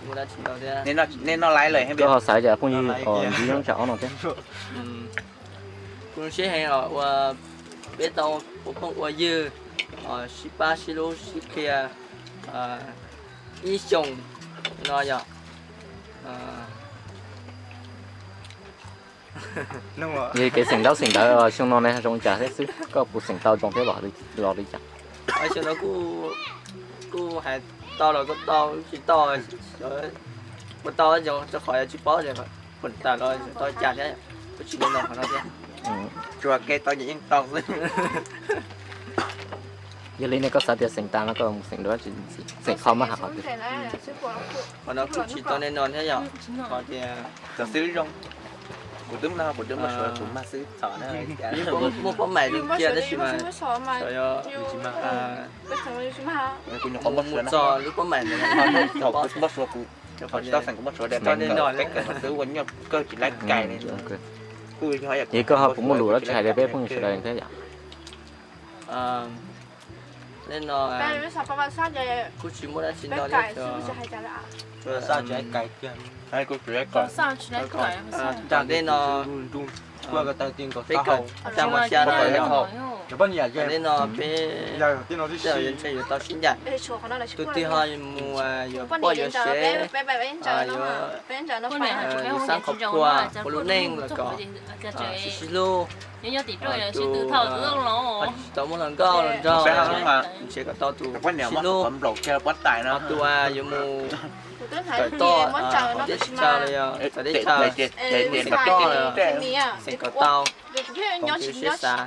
cú đã chỉ tau thế. Nên nó, nên nó lái lời hay Cho họ xài chả phung gì, ờ, gì nhó chả ó nó thế. Ừm. Cú nung sé hên ua, ua, bé tau, ua phung ua dư, ờ, ship ba, ship lô, ship kia, ờ, Ý Sông, nó vậy. Ờ. Ê, cái sẻng đau, sẻng đau, ờ, xong nó này, rong chả thế xứ. Có cú sẻng tao rong thế bỏ đi, lọt đi chả. Ai, xong nó cú, cú hãy tao là có tao, chỉ tao, ờ, có tao, cho, cho khỏi, chỉ bó vậy mà. Phần tao là tao chả thế, có chỉ nên lòng nó thế. Ừ. Chùa kê tao nhìn tao xứ. ຢ່າລີນີ້ກໍສາດຽວເສັງຕາ ແລ້ວກໍເສັງດ້ວຍ ເສັງເຂົ້າມາຫາເຂົາຕິ ເຂົາເນາະ ຄືຊິຕ້ອງແນ່ນອນແທ້ຫຍັງ ເຂົາເດ ຈະຊື້ລົງ ກູຕຶ້ມນະ ກູຕຶ້ມມາຊ່ວຍ ກູມາຊື້ສອນນະ ມີໝົດເປົ້າໝາຍເລື່ອງກຽນໄດ້ຊິມາ ສອຍ ອ່າ ກູຍັງບໍ່ຊ່ວຍນະ ສອນຫຼືເປົ້າໝາຍ ເຂົາບໍ່ຊ່ວຍກູ ເຂົາຊິຕ້ອງສັ່ງກູບໍ່ຊ່ວຍໄດ້ ຕອນນີ້ນອນເລີຍ ເກີດມາຊື້ວັນຍອດ ເກີດກິນໄລ່ໄກ່ນີ້ ເອີ ເອີ ກູຍັງຢາກ ເອີ ກໍເຮົາບໍ່ຮູ້ວ່າຈະໃຫ້ໄດ້ເປັນຜູ້ສະແດງແທ້ຫຍັງ Ờm, nên nó, à, bé, bé sao ba ba sao vậy? Cô chỉ mua đã chín đó đấy cho. Cho sao chạy cày kia. Hay cô chỉ cày. Sao chỉ cày. À, chẳng đây nó. Qua cái tay tiền có tao. Cái cỏ. Chẳng mà chia nó. Cái bao nhiêu vậy? Nên nó bé. Giờ cái nó đi xí. Giờ tao xin nhặt. Tụi tụi họ mua, à, giờ bao nhiêu sẽ. À, giờ, à, giờ sáng khóc qua, cô lũ neng là có. À, xí xí lô. Nho nho tỉ trôi là sư tử thọ dưỡng nó. Tao muốn làm gạo làm rau. Sẽ có tao tụ. Có nhiều mà còn block kia bắt tài nó. Tụ à, yo mu. Cởi to, à, có thể chào đây, chào đây. Sẽ có to là. Sẽ có tao. Không chịu siết xa.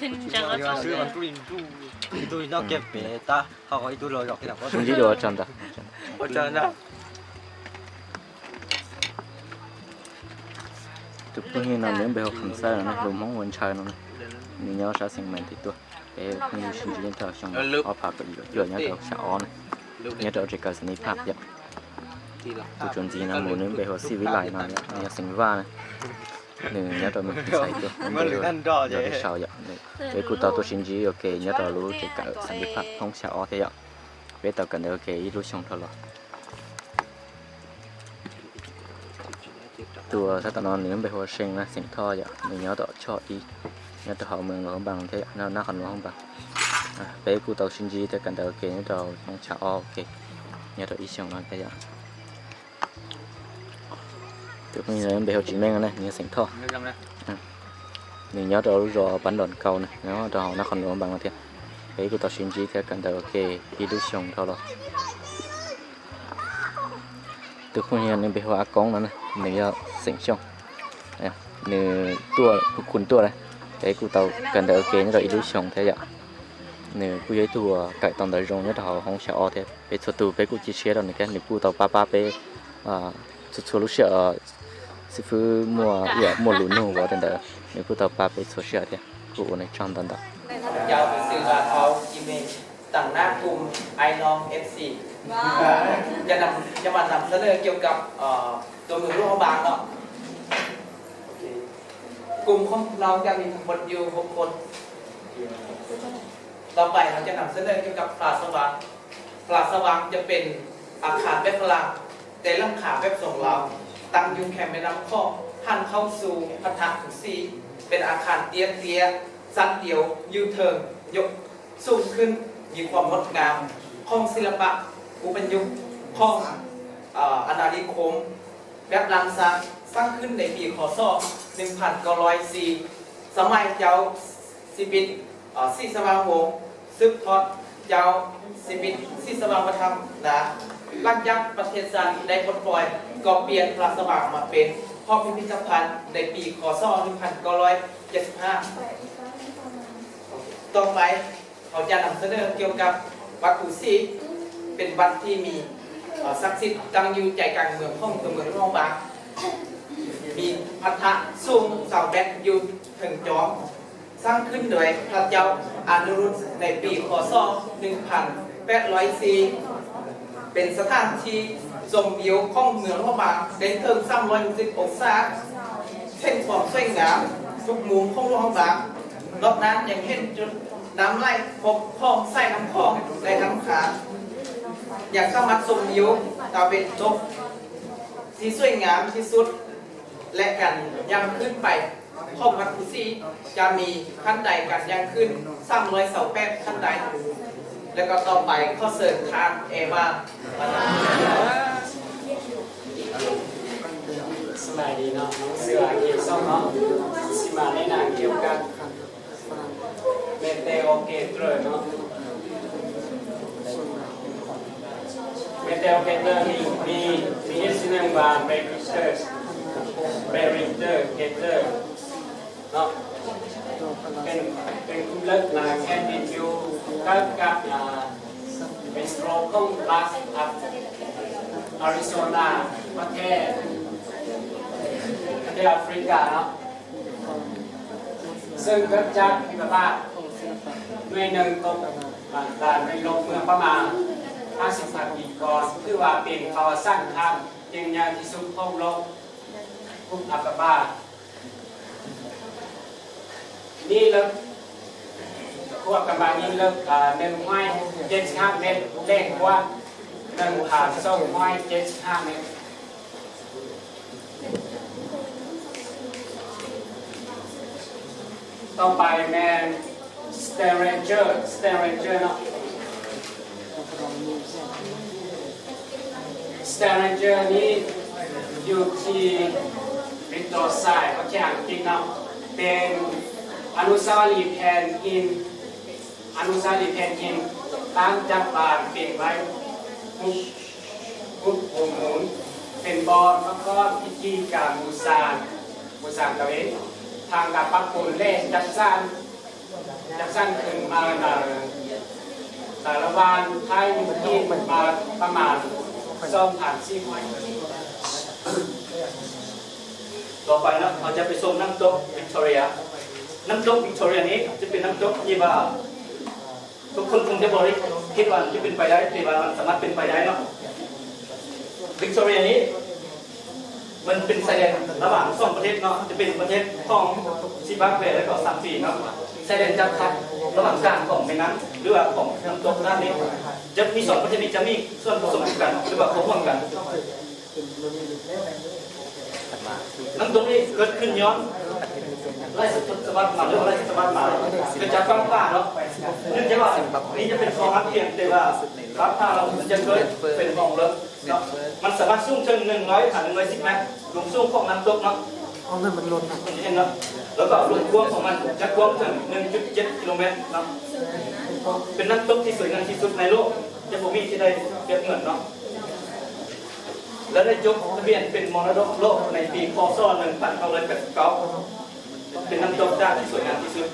Xin chào các bạn. Xin chào các bạn. Xin chào các bạn. တူၵ်းၽိုၼ်ႉႁဵၼ်းၼႃႈ ၼႆႉပဵၼ်ႁူဝ်ၶမ်းသႂ်ႇၼႃႈ လူင်ႁွင်ႈဝၼ်းၶျႆးၼႃႈ ၼႆႉၼႆႉ ၺေႃးသႃႇသဵင်မႅၼ်ႈတိတ်းတူဝ် ပဵၼ်ႁူဝ်သိၼ်ၸီႇၼႆႉ တႃႇသင်ဢဝ်ၽႃႈၵႂႃႇယူႇ ၸွႆႈၺေႃးတေႃႇသႃႇဢေႃႈၼႃႈ ၺေႃးတေႃႇၸႂ်ၵႃႈသၼိပ်ႉၽၢတ်ႈယဝ်ႉ တူၺ်းၸိူင်ႉၼႆၼႃႈ မူႇၼႆႉပဵၼ်ႁူဝ်သီႇဝိလႆႇၼႃႈ ၺေႃးသဵင်ဝႃႈၼႃႈ ၼႆႉ ၺေႃးတေႃႇမႃးသႂ်ႇတူဝ် မၼ်းပဵၼ်ႁူဝ်ၺေႃးတေႃႇသႃႇဢေႃႈယဝ်ႉ ၼႆႉ ပဵၼ်ၵူႈတေႃႇတူၺ်းၸိူင်ႉၼႆ ဢူဝ်ႇၶေႇ ၺေႃးတေႃႇလူၸႂ်ၵႃႈသၼိပ်ႉၽၢတ်ႈ ႁွင်ႈသႃႇဢေႃႈယဝ်ႉ ပဵၼ်တေႃႇၵၼ် ဢူဝ်ႇၶေႇ ဢီးလူးသျွင်ႇထႃႈလေႃႈ တူဝ်သႃႇတၢင်းၼွၼ်းၼႆႉ မၼ်းပဵၼ်ႁူဝ်သဵင်ၼႃႇ သဵင်ထေႃးယဝ်ႉ ၼႆႉ ၺေႃးတေႃႇၶျေႃႉဢီး ၺေႃးတေႃႇႁူဝ်မိူင်းလူင်ႁူဝ်ပၢင်ၶႃႈ ၼႃႈ ၼႃႈၶွင်လူင်ႁူဝ်ပၢင် ဢႃႇ ပဵၼ်ၵူႈတေႃႇသိၼ်ၸီႇ တေႃႇၵၼ် တေႃႇဢူဝ်ႇၶေႇ ၼႆႉ တေႃႇႁွင်ႈသႃႇဢေႃႈ ဢူဝ်ႇၶေႇ ၺေႃးတေႃႇဢီးသျွင်ႇၼၼ်ႉၶႃႈယဝ်ႉ တူဝ်ၼႆႉ မၼ်းပဵၼ်ႁူဝ်ၸီႇမႅင်ႇၼႃႇ ၼႆႉ သဵင်ထေႃး ဢႃႇ ၼႆႉ ၺေႃးတေႃႇလူၸေႃႇပၼ်ႇတွၼ်ႇၵဝ်ႇၼႃႇ ၼေႃႈ တေႃႇႁွင်ႈၼႃႈၶွင်လူင်ႁူဝ်ပၢင်ၼႃႇ တေႃႇဢူဝ်ႇၶေႇ ဢီးလူးသျွင်ႇထေႃးလေႃႈ တူဝ်ၼႆႉ မၼ်းပဵၼ်ႁူဝ်ဢႃႇၵွင်းၼၼ်ႉၼႃႇ ၼႆႉ ၺေႃးသဵင်သျွင်ႇ ဢႃႇ ၼႆႉ တူဝ် ၶုၼ်တူဝ်လႄႈ တေႃႇဢူဝ်ႇၶေႇ ၵၼ် တေႃႇဢူဝ်ႇၶေႇ ၼႆႉ တေႃႇဢီးလူးသျွင်ႇထေႃးယဝ်ႉ ၼႆႉ ၵူႈယႂ်ႇတူဝ် ၵႆႇတွၼ်ႈတႃႇယူႇ ၼႆႉ တေႃႇႁွင်ႈသႃႇဢေႃႈ တေႃႇ ပဵၼ်သူတူဝ် ပဵၼ်ၵူႈၸီႇသျႄႇ တေႃႇၼႆႉၵေႃႈ ၼႆႉ ၵူႈတေႃႇပႃးပႃး ပဵၼ် ဢႃႇ သူ သူလူးသျႄႇ ဢိူဝ်ႇ သိုဝ်ႉၽိုဝ်ႇ မူႇ ဢိူဝ်ႇ မူႇလူႇၼူႇ ဝႃႈတၢင်းလႂ် ၼႆႉ ၵူႈတေႃႇပႃး ပဵၼ်သူလူးသျႄႇ တေႃႇ ၵူႈဢူႈၼႆႉ ၸွမ်းတၢင်းတႃႇ ເຈົ້າຊື່ວ່າ ເຂົາ ອີເມຈ ຕັ້ງໜ້າກຸ່ມອ້າຍນ້ອງ ເອັຟຊີ ຈະນຳ ຈະມານຳສະເໜີກ່ຽວກັບ ເອີ ຕົວເມືອງຫຼວງພະບາງເນາະ. ໂອເຄ ກຸ່ມຂອງເຮົາຈະມີທັງໝົດຢູ່ຫົກຄົນ. ຕໍ່ໄປເຮົາຈະນຳສະເໜີກ່ຽວກັບພລາສະວັງ. ພລາສະວັງຈະເປັນອາຄານແບບຝຣັ່ງ ແຕ່ຫຼັງຄາແບບຊົງລາວ, ຕັ້ງຢູ່ແຄມແມ່ນ້ຳຂອງ, ຫັນເຂົ້າສູ່ພັນທະທຸງສີ, ເປັນອາຄານເຕ້ຽໆ ຊັ້ນດຽວຢູ່ເທິງ, ຍົກ ສູງຂຶ້ນ, ມີຄວາມງົດງາມຂອງສິລະປະອຸປະຍຸກຂອງ ເອີ ອານານິຄົມແບບລ້ານຊ້າງ ສ້າງຂຶ້ນໃນປີ ຄ.ສ. ໜຶ່ງພັນເກົ້າຮ້ອຍສີ່ ສະໄໝເຈົ້າຊີວິດ ເອີ ສີສະຫວ່າງວົງ ສືບທອດເຈົ້າຊີວິດສີສະຫວ່າງປະທັບນາ. ຫຼັງຈາກປະເທດຊາດໄດ້ປົດປ່ອຍ ກໍປ່ຽນພລາສະວັງມາເປັນຫໍພິພິທະພັນໃນປີ ຄ.ສ. ໜຶ່ງພັນເກົ້າຮ້ອຍເຈັດສິບຫ້າ. ຕໍ່ໄປ ເຮົາຈະນຳສະເໜີກ່ຽວກັບວັດພູສີ ເປັນວັດທີ່ມີ ເອີ ສັກສິດ ຕັ້ງຢູ່ໃຈກາງເມືອງຂອງຕົວເມືອງຫຼວງພະບາງ, ມີພັນທະສູງຊາວແມັດຢູ່ເທິງຈອມ, ສ້າງຂຶ້ນໂດຍພະເຈົ້າອະນຸລຸດໃນປີ ຄ.ສ. ໜຶ່ງພັນແປດຮ້ອຍສີ່ ເປັນສະຖານທີ່ຊົມວິວຂອງເມືອງຫຼວງພະບາງໄດ້ເຖິງສາມຮ້ອຍຫົກສິບອົງສາ, ເຫັນຄວາມສວຍງາມທຸກມຸມຂອງຫຼວງພະບາງ. ນອກນັ້ນຍັງເຫັນຈຸດນ້ຳໄຫຼພົບຂອງສາຍນ້ຳຂອງ ແລະ ນ້ຳຄານ, ຍັງສາມາດຊົມວິວຕາເວັນຕົກທີ່ສວຍງາມທີ່ສຸດ ແລະ ການຍ່າງຂຶ້ນໄປ ຂອງວັດພູສີ ຈະມີຂັ້ນໄດການຍ່າງຂຶ້ນສາມຮ້ອຍຊາວແປດຂັ້ນໄດ. ແລ້ວກໍຕໍ່ໄປ ຂໍເຊີນທ່ານເອວາ ມານຳ. ສະບາຍດີເນາະ, ນ້ອງຊື່ເກສອນເນາະ, ຊິມາແນະນຳກ່ຽວກັບ Meteor Gator ເນາະ. Meteor Gator ນີ້ມີ ມີຊື່ໜຶ່ງວ່າ Barrister, Barrister Gator ເນາະ, ເປັນ ເປັນກຸ່ມເລິກນາແຄດິນຢູ່ໃກ້ກັບ ອ່າ ເປັນໂຕຣຂອງລັດ ອາ ອາຣິໂຊນາ ປະເທດ ປະເທດອາຟຣິກາເນາະ. ເຊິ່ງເກີດຈາກອຸກກາບາດໜ່ວຍໜຶ່ງຕົກ ອ່າ ໜ່ວຍລົງເມື່ອປະມານຫ້າສິບພັນປີກ່ອນ, ຖືວ່າເປັນປະຫວັດສາດຄັ້ງຍິ່ງໃຫຍ່ທີ່ສຸດຂອງໂລກ. ອຸກກາບາດນີ້ເລິກ ອຸກກາບາດນີ້ເລິກ ອ່າ ໜຶ່ງຮ້ອຍເຈັດສິບຫ້າແມັດ, ແຫຼງກວ້າງໜຶ່ງພັນສອງຮ້ອຍເຈັດສິບຫ້າແມັດ. ຕໍ່ໄປແມ່ນ Staranger Staranger ເນາະ Staranger ນີ້ຢູ່ທີ່ Victoria ປະເທດອັງກິດເນາະ ເປັນອະນຸສາວະລີແຜ່ນຫີນ ອະນຸສາວະລີແຜ່ນຫີນ ຕ່າງຈາກບ້ານເປັນໄມ້ ຮູບຮູບຫົວໝູນ ເປັນບ່ອນປະກອບພິທີການບູຊາ ບູຊາເຈົ້າເອງ ຜ່ານການປັບປຸງ ແລະ ຈັດສ້າງ ຈັດສ້າງຂຶ້ນມາໃນ ໃນລະຫວ່າງທ້າຍຍຸກຫີນມາປະມານສອງພັນສີ່ຮ້ອຍປີ. ຕໍ່ໄປເນາະ ເຮົາຈະໄປຊົມນ້ຳຕົກ Victoria. ນ້ຳຕົກ Victoria ນີ້ຈະເປັນນ້ຳຕົກທີ່ວ່າ ທຸກຄົນຄົງຈະບໍ່ໄດ້ຄິດວ່າມັນຈະເປັນໄປໄດ້ ແຕ່ວ່າມັນສາມາດເປັນໄປໄດ້ເນາະ. Victoria ນີ້ມັນເປັນຊາຍແດນລະຫວ່າງສອງປະເທດເນາະ ຈະເປັນປະເທດຂອງ Zimbabwe ແລະກໍ Zambia ເນາະ. ຊາຍແດນຈະຕັດລະຫວ່າງກາງຂອງແມ່ນ້ຳ ຫຼືວ່າຂອງນ້ຳຕົກດ້ານນີ້ ຈະມີສອງປະເທດນີ້ຈະມີສ່ວນປະສົມກັນ ຫຼືວ່າເຂົ້າຮ່ວມກັນ. ນ້ຳຕົກນີ້ເກີດຂຶ້ນຍ້ອນຫຼາຍສະວັດມາ ຫຼືວ່າຫຼາຍສະວັດມາ ເກີດຈາກຟ້າຜ່າເນາະ. ເນື່ອງຈາກວ່ານີ້ຈະເປັນຄອງອັນພຽງແຕ່ວ່າຟ້າຜ່າແລ້ວມັນຈະເກີດເປັນຮ່ອງເລິກເນາະ. ມັນສາມາດສູງເຖິງໜຶ່ງຮ້ອຍຫາໜຶ່ງຮ້ອຍສິບແມັດ ຄວາມສູງຂອງນ້ຳຕົກເນາະ ເອົາເງິນມັນລົ້ນນະ ເຫັນເນາະ. ແລ້ວກໍຄວາມກວ້າງຂອງມັນຈະກວ້າງເຖິງໜຶ່ງຈຸດເຈັດກິໂລແມັດເນາະ. ເປັນນ້ຳຕົກທີ່ສວຍງາມທີ່ສຸດໃນໂລກ ຈະບໍ່ມີທີ່ໃດປຽບເໝືອນເນາະ. ແລະ ໄດ້ຈົດທະບຽນເປັນມໍລະດົກໂລກໃນປີ ພ.ສ. ໜຶ່ງພັນເກົ້າຮ້ອຍແປດສິບເກົ້າ ເປັນນ້ຳຕົກທີ່ສວຍງາມທີ່ສຸດ.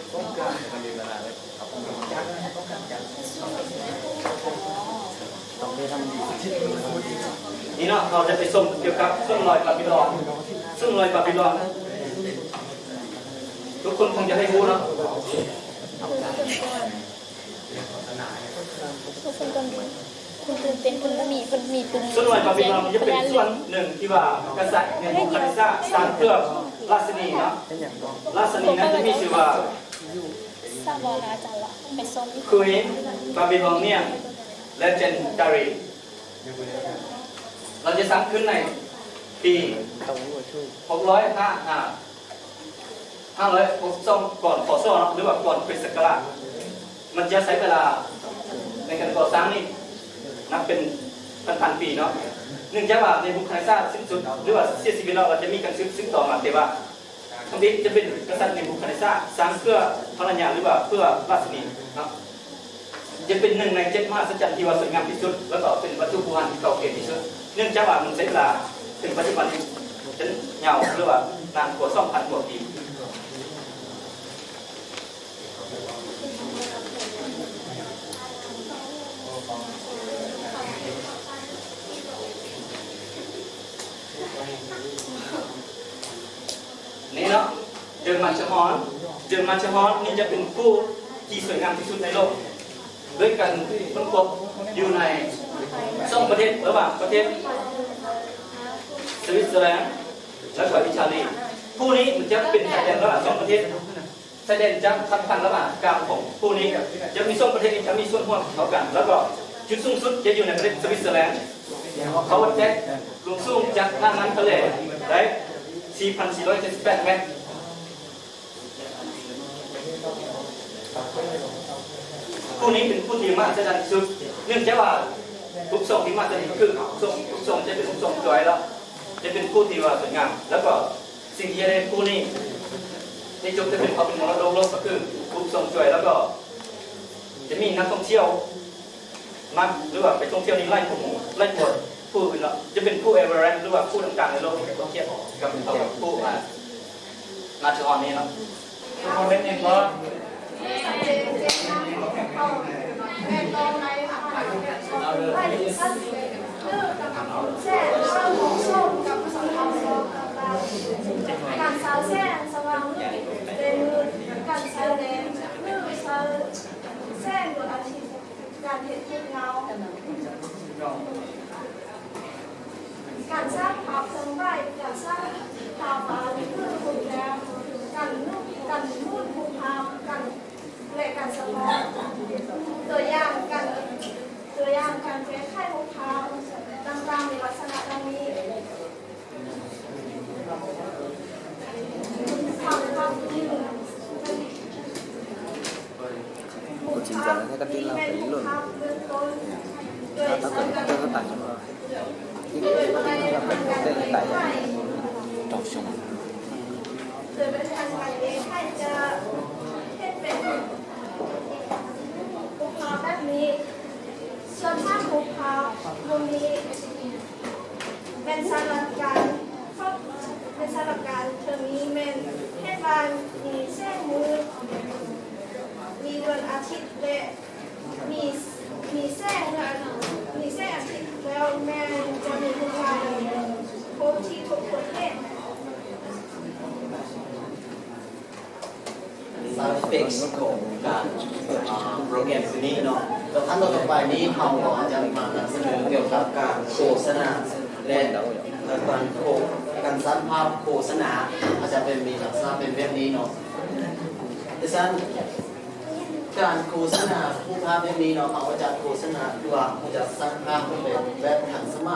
ນີ້ເນາະ ເຮົາຈະໄປຊົມກ່ຽວກັບຊົນລອຍບາບິລອນ. ຊົນລອຍບາບິລອນ ທຸກຄົນຄົງຈະໄດ້ຮູ້ເນາະ. ເພິ່ນເປັນ ເພິ່ນບໍ່ມີ ເພິ່ນມີປຸ້ມ ສ່ວນຫຼາຍພະພິດທະພັນນີ້ຈະເປັນສ່ວນໜຶ່ງທີ່ວ່າກະສັດເນບູຄາເນຊາສ້າງເພື່ອລາຊິນີເນາະ. ລາຊິນີນັ້ນຈະມີຊື່ວ່າ Queen Babylonian Legendary. ລາວຈະສ້າງຂຶ້ນໃນປີຫົກຮ້ອຍຫ້າ ຫ້າຮ້ອຍຫົກສິບສອງ ກ່ອນ ພ.ສ. ເນາະ ຫຼືວ່າກ່ອນຄຣິສຕະສັກກະລາດ. ມັນຈະໃຊ້ເວລາໃນການກໍ່ສ້າງນີ້ນັບເປັນພັນໆປີເນາະ. ເນື່ອງຈາກວ່າເນບູຄາເນຊາສິ້ນສຸດ ຫຼືວ່າເສຍຊີວິດແລ້ວ ລາວຈະມີການສືບ ສືບຕໍ່ມາ ແຕ່ວ່າທຳອິດຈະເປັນກະສັດເນບູຄາເນຊາສ້າງເພື່ອພັນລະຍາ ຫຼືວ່າເພື່ອລາຊິນີເນາະ. ຈະເປັນໜຶ່ງໃນເຈັດມະຫັດສະຈັນທີ່ວ່າສວຍງາມທີ່ສຸດ ແລ້ວກໍເປັນວັດຖຸບູຮານທີ່ເກົ່າແກ່ທີ່ສຸດ ເນື່ອງຈາກວ່າມັນໃຊ້ເວລາເຖິງປັດຈຸບັນນີ້ຈົນຍາວ ຫຼືວ່ານານກວ່າສອງພັນກວ່າປີ. ນີ້ເນາະ The Matterhorn The Matterhorn ນີ້ຈະເປັນພູທີ່ສວຍງາມທີ່ສຸດໃນໂລກ ດ້ວຍການຄົ້ນພົບຢູ່ໃນສອງປະເທດ ລະຫວ່າງປະເທດສະວິດເຊີແລນ ແລະກໍອີຕາລີ. ພູນີ້ມັນຈະເປັນຊາຍແດນລະຫວ່າງສອງປະເທດ ຊາຍແດນຈະພັດຜ່ານລະຫວ່າງກາງຂອງພູນີ້ ຈະມີສອງປະເທດນີ້ຈະມີສ່ວນຮ່ວມເທົ່າກັນ ແລ້ວກໍຈຸດສູງສຸດຈະຢູ່ໃນປະເທດສະວິດເຊີແລນ. ເຂົາແຈກລວມສູງຈາກໜ້ານ້ຳທະເລໄດ້ສີ່ພັນສີ່ຮ້ອຍເຈັດສິບແປດແມັດ. ພູນີ້ເປັນພູທີ່ມະຫັດສະຈັນທີ່ສຸດ ເນື່ອງຈາກວ່າຮູບຊົງທີ່ມະຫັດສະຈັນຄືຮູບຊົງ ຮູບຊົງຈະເປັນຮູບຊົງຈອຍ ແລ້ວຈະເປັນພູທີ່ວ່າສວຍງາມ ແລ້ວກໍ ສິ່ງທີ່ເຮັດໃຫ້ພູນີ້ໄດ້ຈົດທະບຽນເອົາເປັນມໍລະດົກໂລກ ກໍຄືພູຊົງຈອຍ ແລ້ວກໍຈະມີນັກທ່ອງທ່ຽວມັກ ຫຼືວ່າໄປທ່ອງທ່ຽວນີ້ຫຼາຍກວ່າໝູ່ ຫຼາຍກວ່າພູອື່ນເນາະ. ຈະເປັນພູເອເວີເຣສ ຫຼືວ່າພູຕ່າງໆໃນໂລກ ເປັນຄົນທຽບກັບ ເທົ່າກັບພູ ອາ ມາເທີຮອນນີ້ເນາະ. ທຸກຄົນໄດ້ຍິນບໍ່? ການສາວແສງສະຫວ່າງມື້ເປັນມື້ ການສາວແດງມື້ສາວແສງດວງອາທິດ ການເຮັດຮູບເງົາ ການສ້າງພາບເຄື່ອນໄຫວ ການສ້າງພາບວາດຮູບແລະ ການນຸດ ການໜູນຮູບພາບ ການ ແລະ ການສະທ້ອນ ຕົວຢ່າງການ ຕົວຢ່າງການແກ້ໄຂຮູບພາບຕ່າງໆໃນລັກສະນະດັ່ງນີ້. ກະຕິລາວໄປລຸ້ນ ເອີ ລາວກໍເປັນຄົນຕາຍ ໂດຍໃຊ້ການເຮັດໃຫ້ ໂດຍບໍ່ໄດ້ຕັ້ງໃຈເຮັດໃຫ້ຈະເຮັດເປັນຮູບພາບແບບນີ້. ສ່ວນຖ້າຮູບພາບບໍ່ມີ ແມ່ນສຳລັບການ ແມ່ນສຳລັບການເທື່ອນີ້ແມ່ນເຮັດວ່າມີແສງມື້ ມີວັນອາທິດ ແລະ ມີ ມີແສງເມື່ອ ມີແສງອາທິດແລ້ວແມ່ນຈະມີຮູບພາບໂພສທີ່ທຸກຄົນເຫັນ. ເຊີເຟັກຂອງການ ອ່າ ໂປຣແກຣມໂຕນີ້ເນາະ. ແລ້ວຂັ້ນຕອນຕໍ່ໄປນີ້ເຮົາກໍຈະມານຳສະເໜີກ່ຽວກັບການໂຄສະນາ ແລະ ການໂຄ ການສ້າງພາບໂຄສະນາອາດຈະເປັນ ມີລັກສະນະເປັນແບບນີ້ເນາະ. ດັ່ງຊັ້ນ ການໂຄສະນາຮູບພາບແບບນີ້ເນາະ ເຮົາກໍຈະໂຄສະນາ ຫຼືວ່າເຮົາຈະສ້າງພາບເປັນແບບທັນສະໄໝ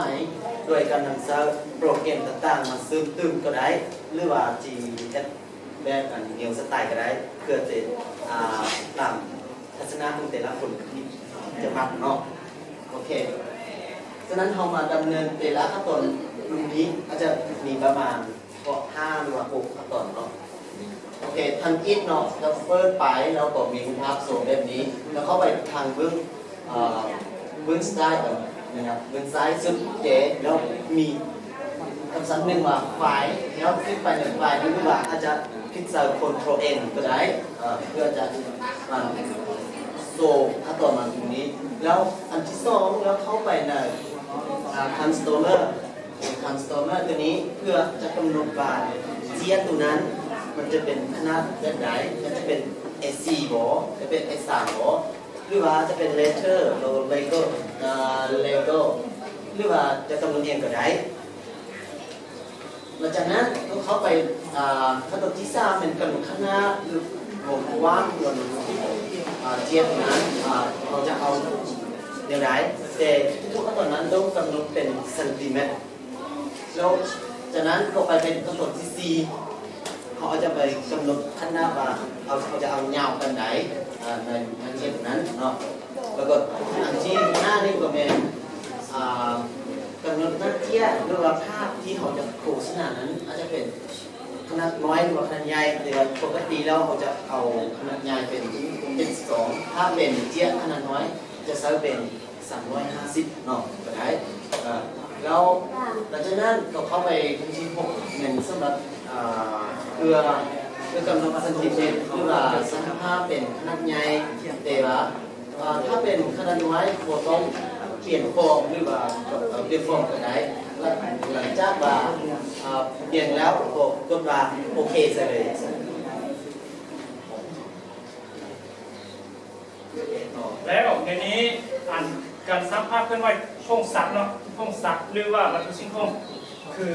ໂດຍການນຳໃຊ້ໂປຣແກຣມຕ່າງໆມາເສີມຕື່ມກໍໄດ້ ຫຼືວ່າຈະເຮັດ ແບບອັນ New Style ກໍໄດ້ ເພື່ອຈະ ອ່າ ຕາມທັດສະນະຂອງແຕ່ລະຄົນທີ່ຈະມັກເນາະ. ໂອເຄ ສະນັ້ນເຮົາມາດຳເນີນແຕ່ລະຂັ້ນຕອນ. ລຸ້ນນີ້ອາດຈະມີປະມານ ເພາະ ຫ້າ ຫຼືວ່າ ຫົກ ຂັ້ນຕອນເນາະ. ໂອເຄ ທຳອິດເນາະ ເຮົາເປີດໄປ ແລ້ວກໍມີຮູບພາບໂຊແບບນີ້ ແລ້ວເຂົ້າໄປທາງເບື້ອງ ເອີ ເບື້ອງຊ້າຍເນາະ ເບື້ອງຊ້າຍສຸດເດ ແລ້ວມີຄຳສັ່ງໜຶ່ງວ່າ File ແລ້ວຄລິກໄປໃນ File ນີ້ ຫຼືວ່າອາດຈະຄລິກໃສ່ Control N ກໍໄດ້ ເອີ ເພື່ອຈະ ອ່າ ໂຊຂັ້ນຕອນມາຕົງນີ້. ແລ້ວອັນທີສອງ ແລ້ວເຂົ້າໄປໃນ ອ່າ Customer Customer ຕົວນີ້ ເພື່ອຈະກຳນົດວ່າເຈ້ຍໂຕນັ້ນມັນຈະເປັນຂະໜາດແບບໃດ ມັນຈະເປັນ ເອສີ່ ບໍ ຈະເປັນ ເອສາມ ບໍ ຫຼືວ່າຈະເປັນ Letter ຫຼື Lego ເອີ Lego ຫຼືວ່າຈະກຳນົດຫຍັງກໍໄດ້. ຫຼັງຈາກນັ້ນກໍເຂົ້າໄປ ອ່າ ຂັ້ນຕອນທີສາມ ແມ່ນກຳນົດຂະໜາດ ຫຼື ຄວາມກວ້າງຂອງ ອ່າ ເຈ້ຍໂຕນັ້ນ ອ່າ ເຮົາຈະເອົາແນວໃດ ແຕ່ທຸກໆຂັ້ນຕອນນັ້ນຕ້ອງກຳນົດເປັນຊັນຕີແມັດ. ແລ້ວຈາກນັ້ນກໍໄປເປັນຂັ້ນຕອນທີສີ່ ເຮົາອາດຈະໄປກຳນົດຂະໜາດວ່າ ເຮົາ ເຮົາຈະເອົາຍາວປານໃດ ອ່າ ໃນ ໃນເຂດນັ້ນເນາະ. ແລ້ວກໍອັນທີຫ້ານີ້ກໍແມ່ນ ອ່າ ກຳນົດຂະໜາດເຈ້ຍ ຫຼືວ່າພາບທີ່ເຮົາຈະໂຄສະນານັ້ນ ອາດຈະເປັນຂະໜາດນ້ອຍ ຫຼືວ່າຂະໜາດໃຫຍ່ ແຕ່ວ່າປົກກະຕິແລ້ວເຮົາຈະເອົາຂະໜາດໃຫຍ່ເປັນເຈັດສິບສອງ ຖ້າເປັນເຈ້ຍຂະໜາດນ້ອຍຈະໃຊ້ເປັນ ສາມຮ້ອຍຫ້າສິບເນາະ ກໍໄດ້. ເອີ ແລ້ວຫຼັງຈາກນັ້ນກໍເຂົ້າໄປທີຫົກ ແມ່ນສຳລັບ ເອີ ເພື່ອ ເພື່ອກຳນົດຊັນຕີແມັດ ຫຼືວ່າສ້າງພາບເປັນຂະໜາດໃຫຍ່ ແຕ່ວ່າ ເອີ ຖ້າເປັນຂະໜາດນ້ອຍບໍ່ຕ້ອງປ່ຽນຟອນ ຫຼືວ່າ ເອີ ປ່ຽນຟອນກໍໄດ້. ຫຼັງຈາກວ່າ ເອີ ປ່ຽນແລ້ວກໍກົດວ່າໂອເຄໃສ່ເລີຍ. ແລ້ວໃນນີ້ ອັນ ການສ້າງພາບເຄື່ອນໄຫວໂຄງສັດເນາະ ໂຄງສັດ ຫຼືວ່າວັດຖຸສິ່ງຂອງ ຄື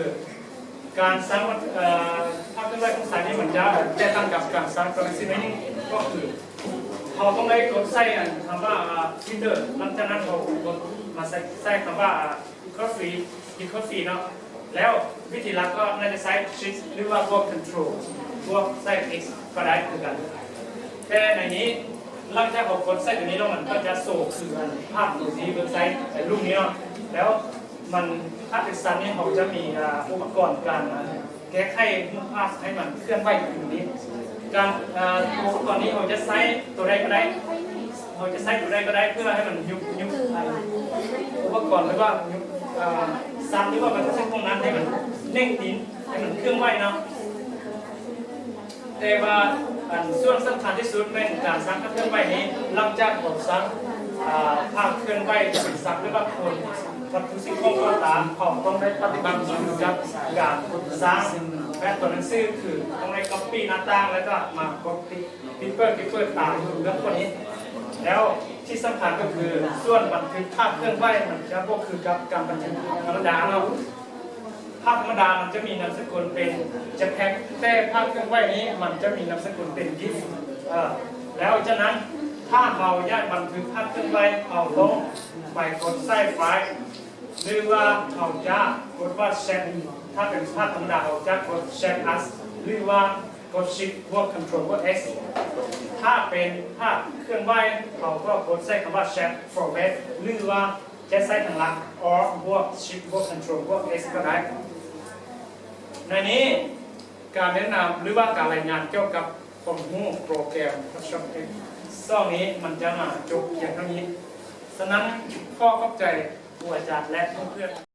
ການສ້າງ ເອີ ພາບເຄື່ອນໄຫວໂຄງສັດນີ້ ມັນຈະແຕກຕ່າງກັບການສ້າງໂຕໜັງສືໃນນີ້ ກໍຄືເຮົາຕ້ອງໄດ້ກົດໃສ່ ອັນ ຄຳວ່າ ອ່າ ຟິນເຕີ ຫຼັງຈາກນັ້ນເຮົາກົດມາໃສ່ ໃສ່ຄຳວ່າ Geometry Geometry ເນາະ. ແລ້ວວິທີຫຼັກກໍໜ້າຈະໃຊ້ Shift ຫຼືວ່າພວກ Control ພວກໃຊ້ X ກໍໄດ້ຄືກັນ. ແຕ່ໃນນີ້ ຫຼັງຈາກເຮົາກົດໃສ່ຕົວນີ້ແລ້ວ ມັນກໍຈະໂຊຄືອັນພາບຕົວທີ່ເບິ່ງໃສ່ໃນຮູບນີ້ເນາະ. ແລ້ວມັນ ພາບເປັນຊັ້ນນີ້ ເຮົາຈະມີ ອ່າ ອຸປະກອນການ ອ່າ ແກ້ໄຂຮູບພາບໃຫ້ມັນເຄື່ອນໄຫວຢູ່ນີ້. ການ ເອີ ອຸປະກອນນີ້ເຮົາຈະໃຊ້ຕົວໃດກໍໄດ້ ເຮົາຈະໃຊ້ຕົວໃດກໍໄດ້ ເພື່ອໃຫ້ມັນຍຸບ ຍຸບ ອ່າ ອຸປະກອນ ຫຼືວ່າຍຸບ ເອີ ສັດ ຫຼືວ່າວັດຖຸສິ່ງຂອງນັ້ນໃຫ້ມັນເໜັງຕີນ ໃຫ້ມັນເຄື່ອນໄຫວເນາະ. ແຕ່ວ່າ ອັນ ສ່ວນສຳຄັນທີ່ສຸດແມ່ນການສ້າງພາບເຄື່ອນໄຫວນີ້ ຫຼັງຈາກເຮົາສ້າງ ອ່າ ພາບເຄື່ອນໄຫວເປັນສັດ ຫຼືວ່າຄົນ ວັດຖຸສິ່ງຂອງກໍຕາມ ເຮົາຕ້ອງໄດ້ປະຕິບັດເຊັ່ນກັບການສ້າງແບບຕົວໜັງສື ຄືຕ້ອງໄດ້ກັອບປີ້ໜ້າຕ່າງ ແລ້ວກໍມາກັອບປີ້ Paper Paper ຕາມເລື່ອງພວກນີ້. ແລ້ວທີ່ສຳຄັນກໍຄື ສ່ວນບັນທຶກພາບເຄື່ອນໄຫວ ມັນຈະບໍ່ຄືກັບການບັນທຶກທຳມະດາເນາະ. ພາບທຳມະດາມັນຈະມີນາມສະກຸນເປັນ JPEG ແຕ່ພາບເຄື່ອນໄຫວນີ້ມັນຈະມີນາມສະກຸນເປັນ GIF ເອີ ແລ້ວຈາກນັ້ນ ຖ້າເຮົາຢາກບັນທຶກພາບເຄື່ອນໄຫວ ເຮົາຕ້ອງໄປກົດໃສ່ File ຫຼືວ່າເຮົາຈະກົດວ່າ Chat ຖ້າເປັນພາບທຳມະດາ ເຮົາຈະກົດ Chat As ຫຼືວ່າ ກົດ Shift ບວກ Control ບວກ X. ຖ້າເປັນພາບເຄື່ອນໄຫວ ເຮົາກໍກົດໃສ່ຄຳວ່າ Chat Forward ຫຼືວ່າຈະໃຊ້ທາງຫຼັງ Alt ບວກ Shift ບວກ Control ບວກ X ກໍໄດ້. ໃນນີ້ ການແນະນຳ ຫຼືວ່າການລາຍງານກ່ຽວກັບຄວາມຮູ້ໂປຣແກຣມ Photoshop ສອງນີ້ ມັນຈະມາຈົບພຽງເທົ່ານີ້. ສະນັ້ນ ຂໍຂອບໃຈ ຄູອາຈານ ແລະ ເພື່ອນໆ.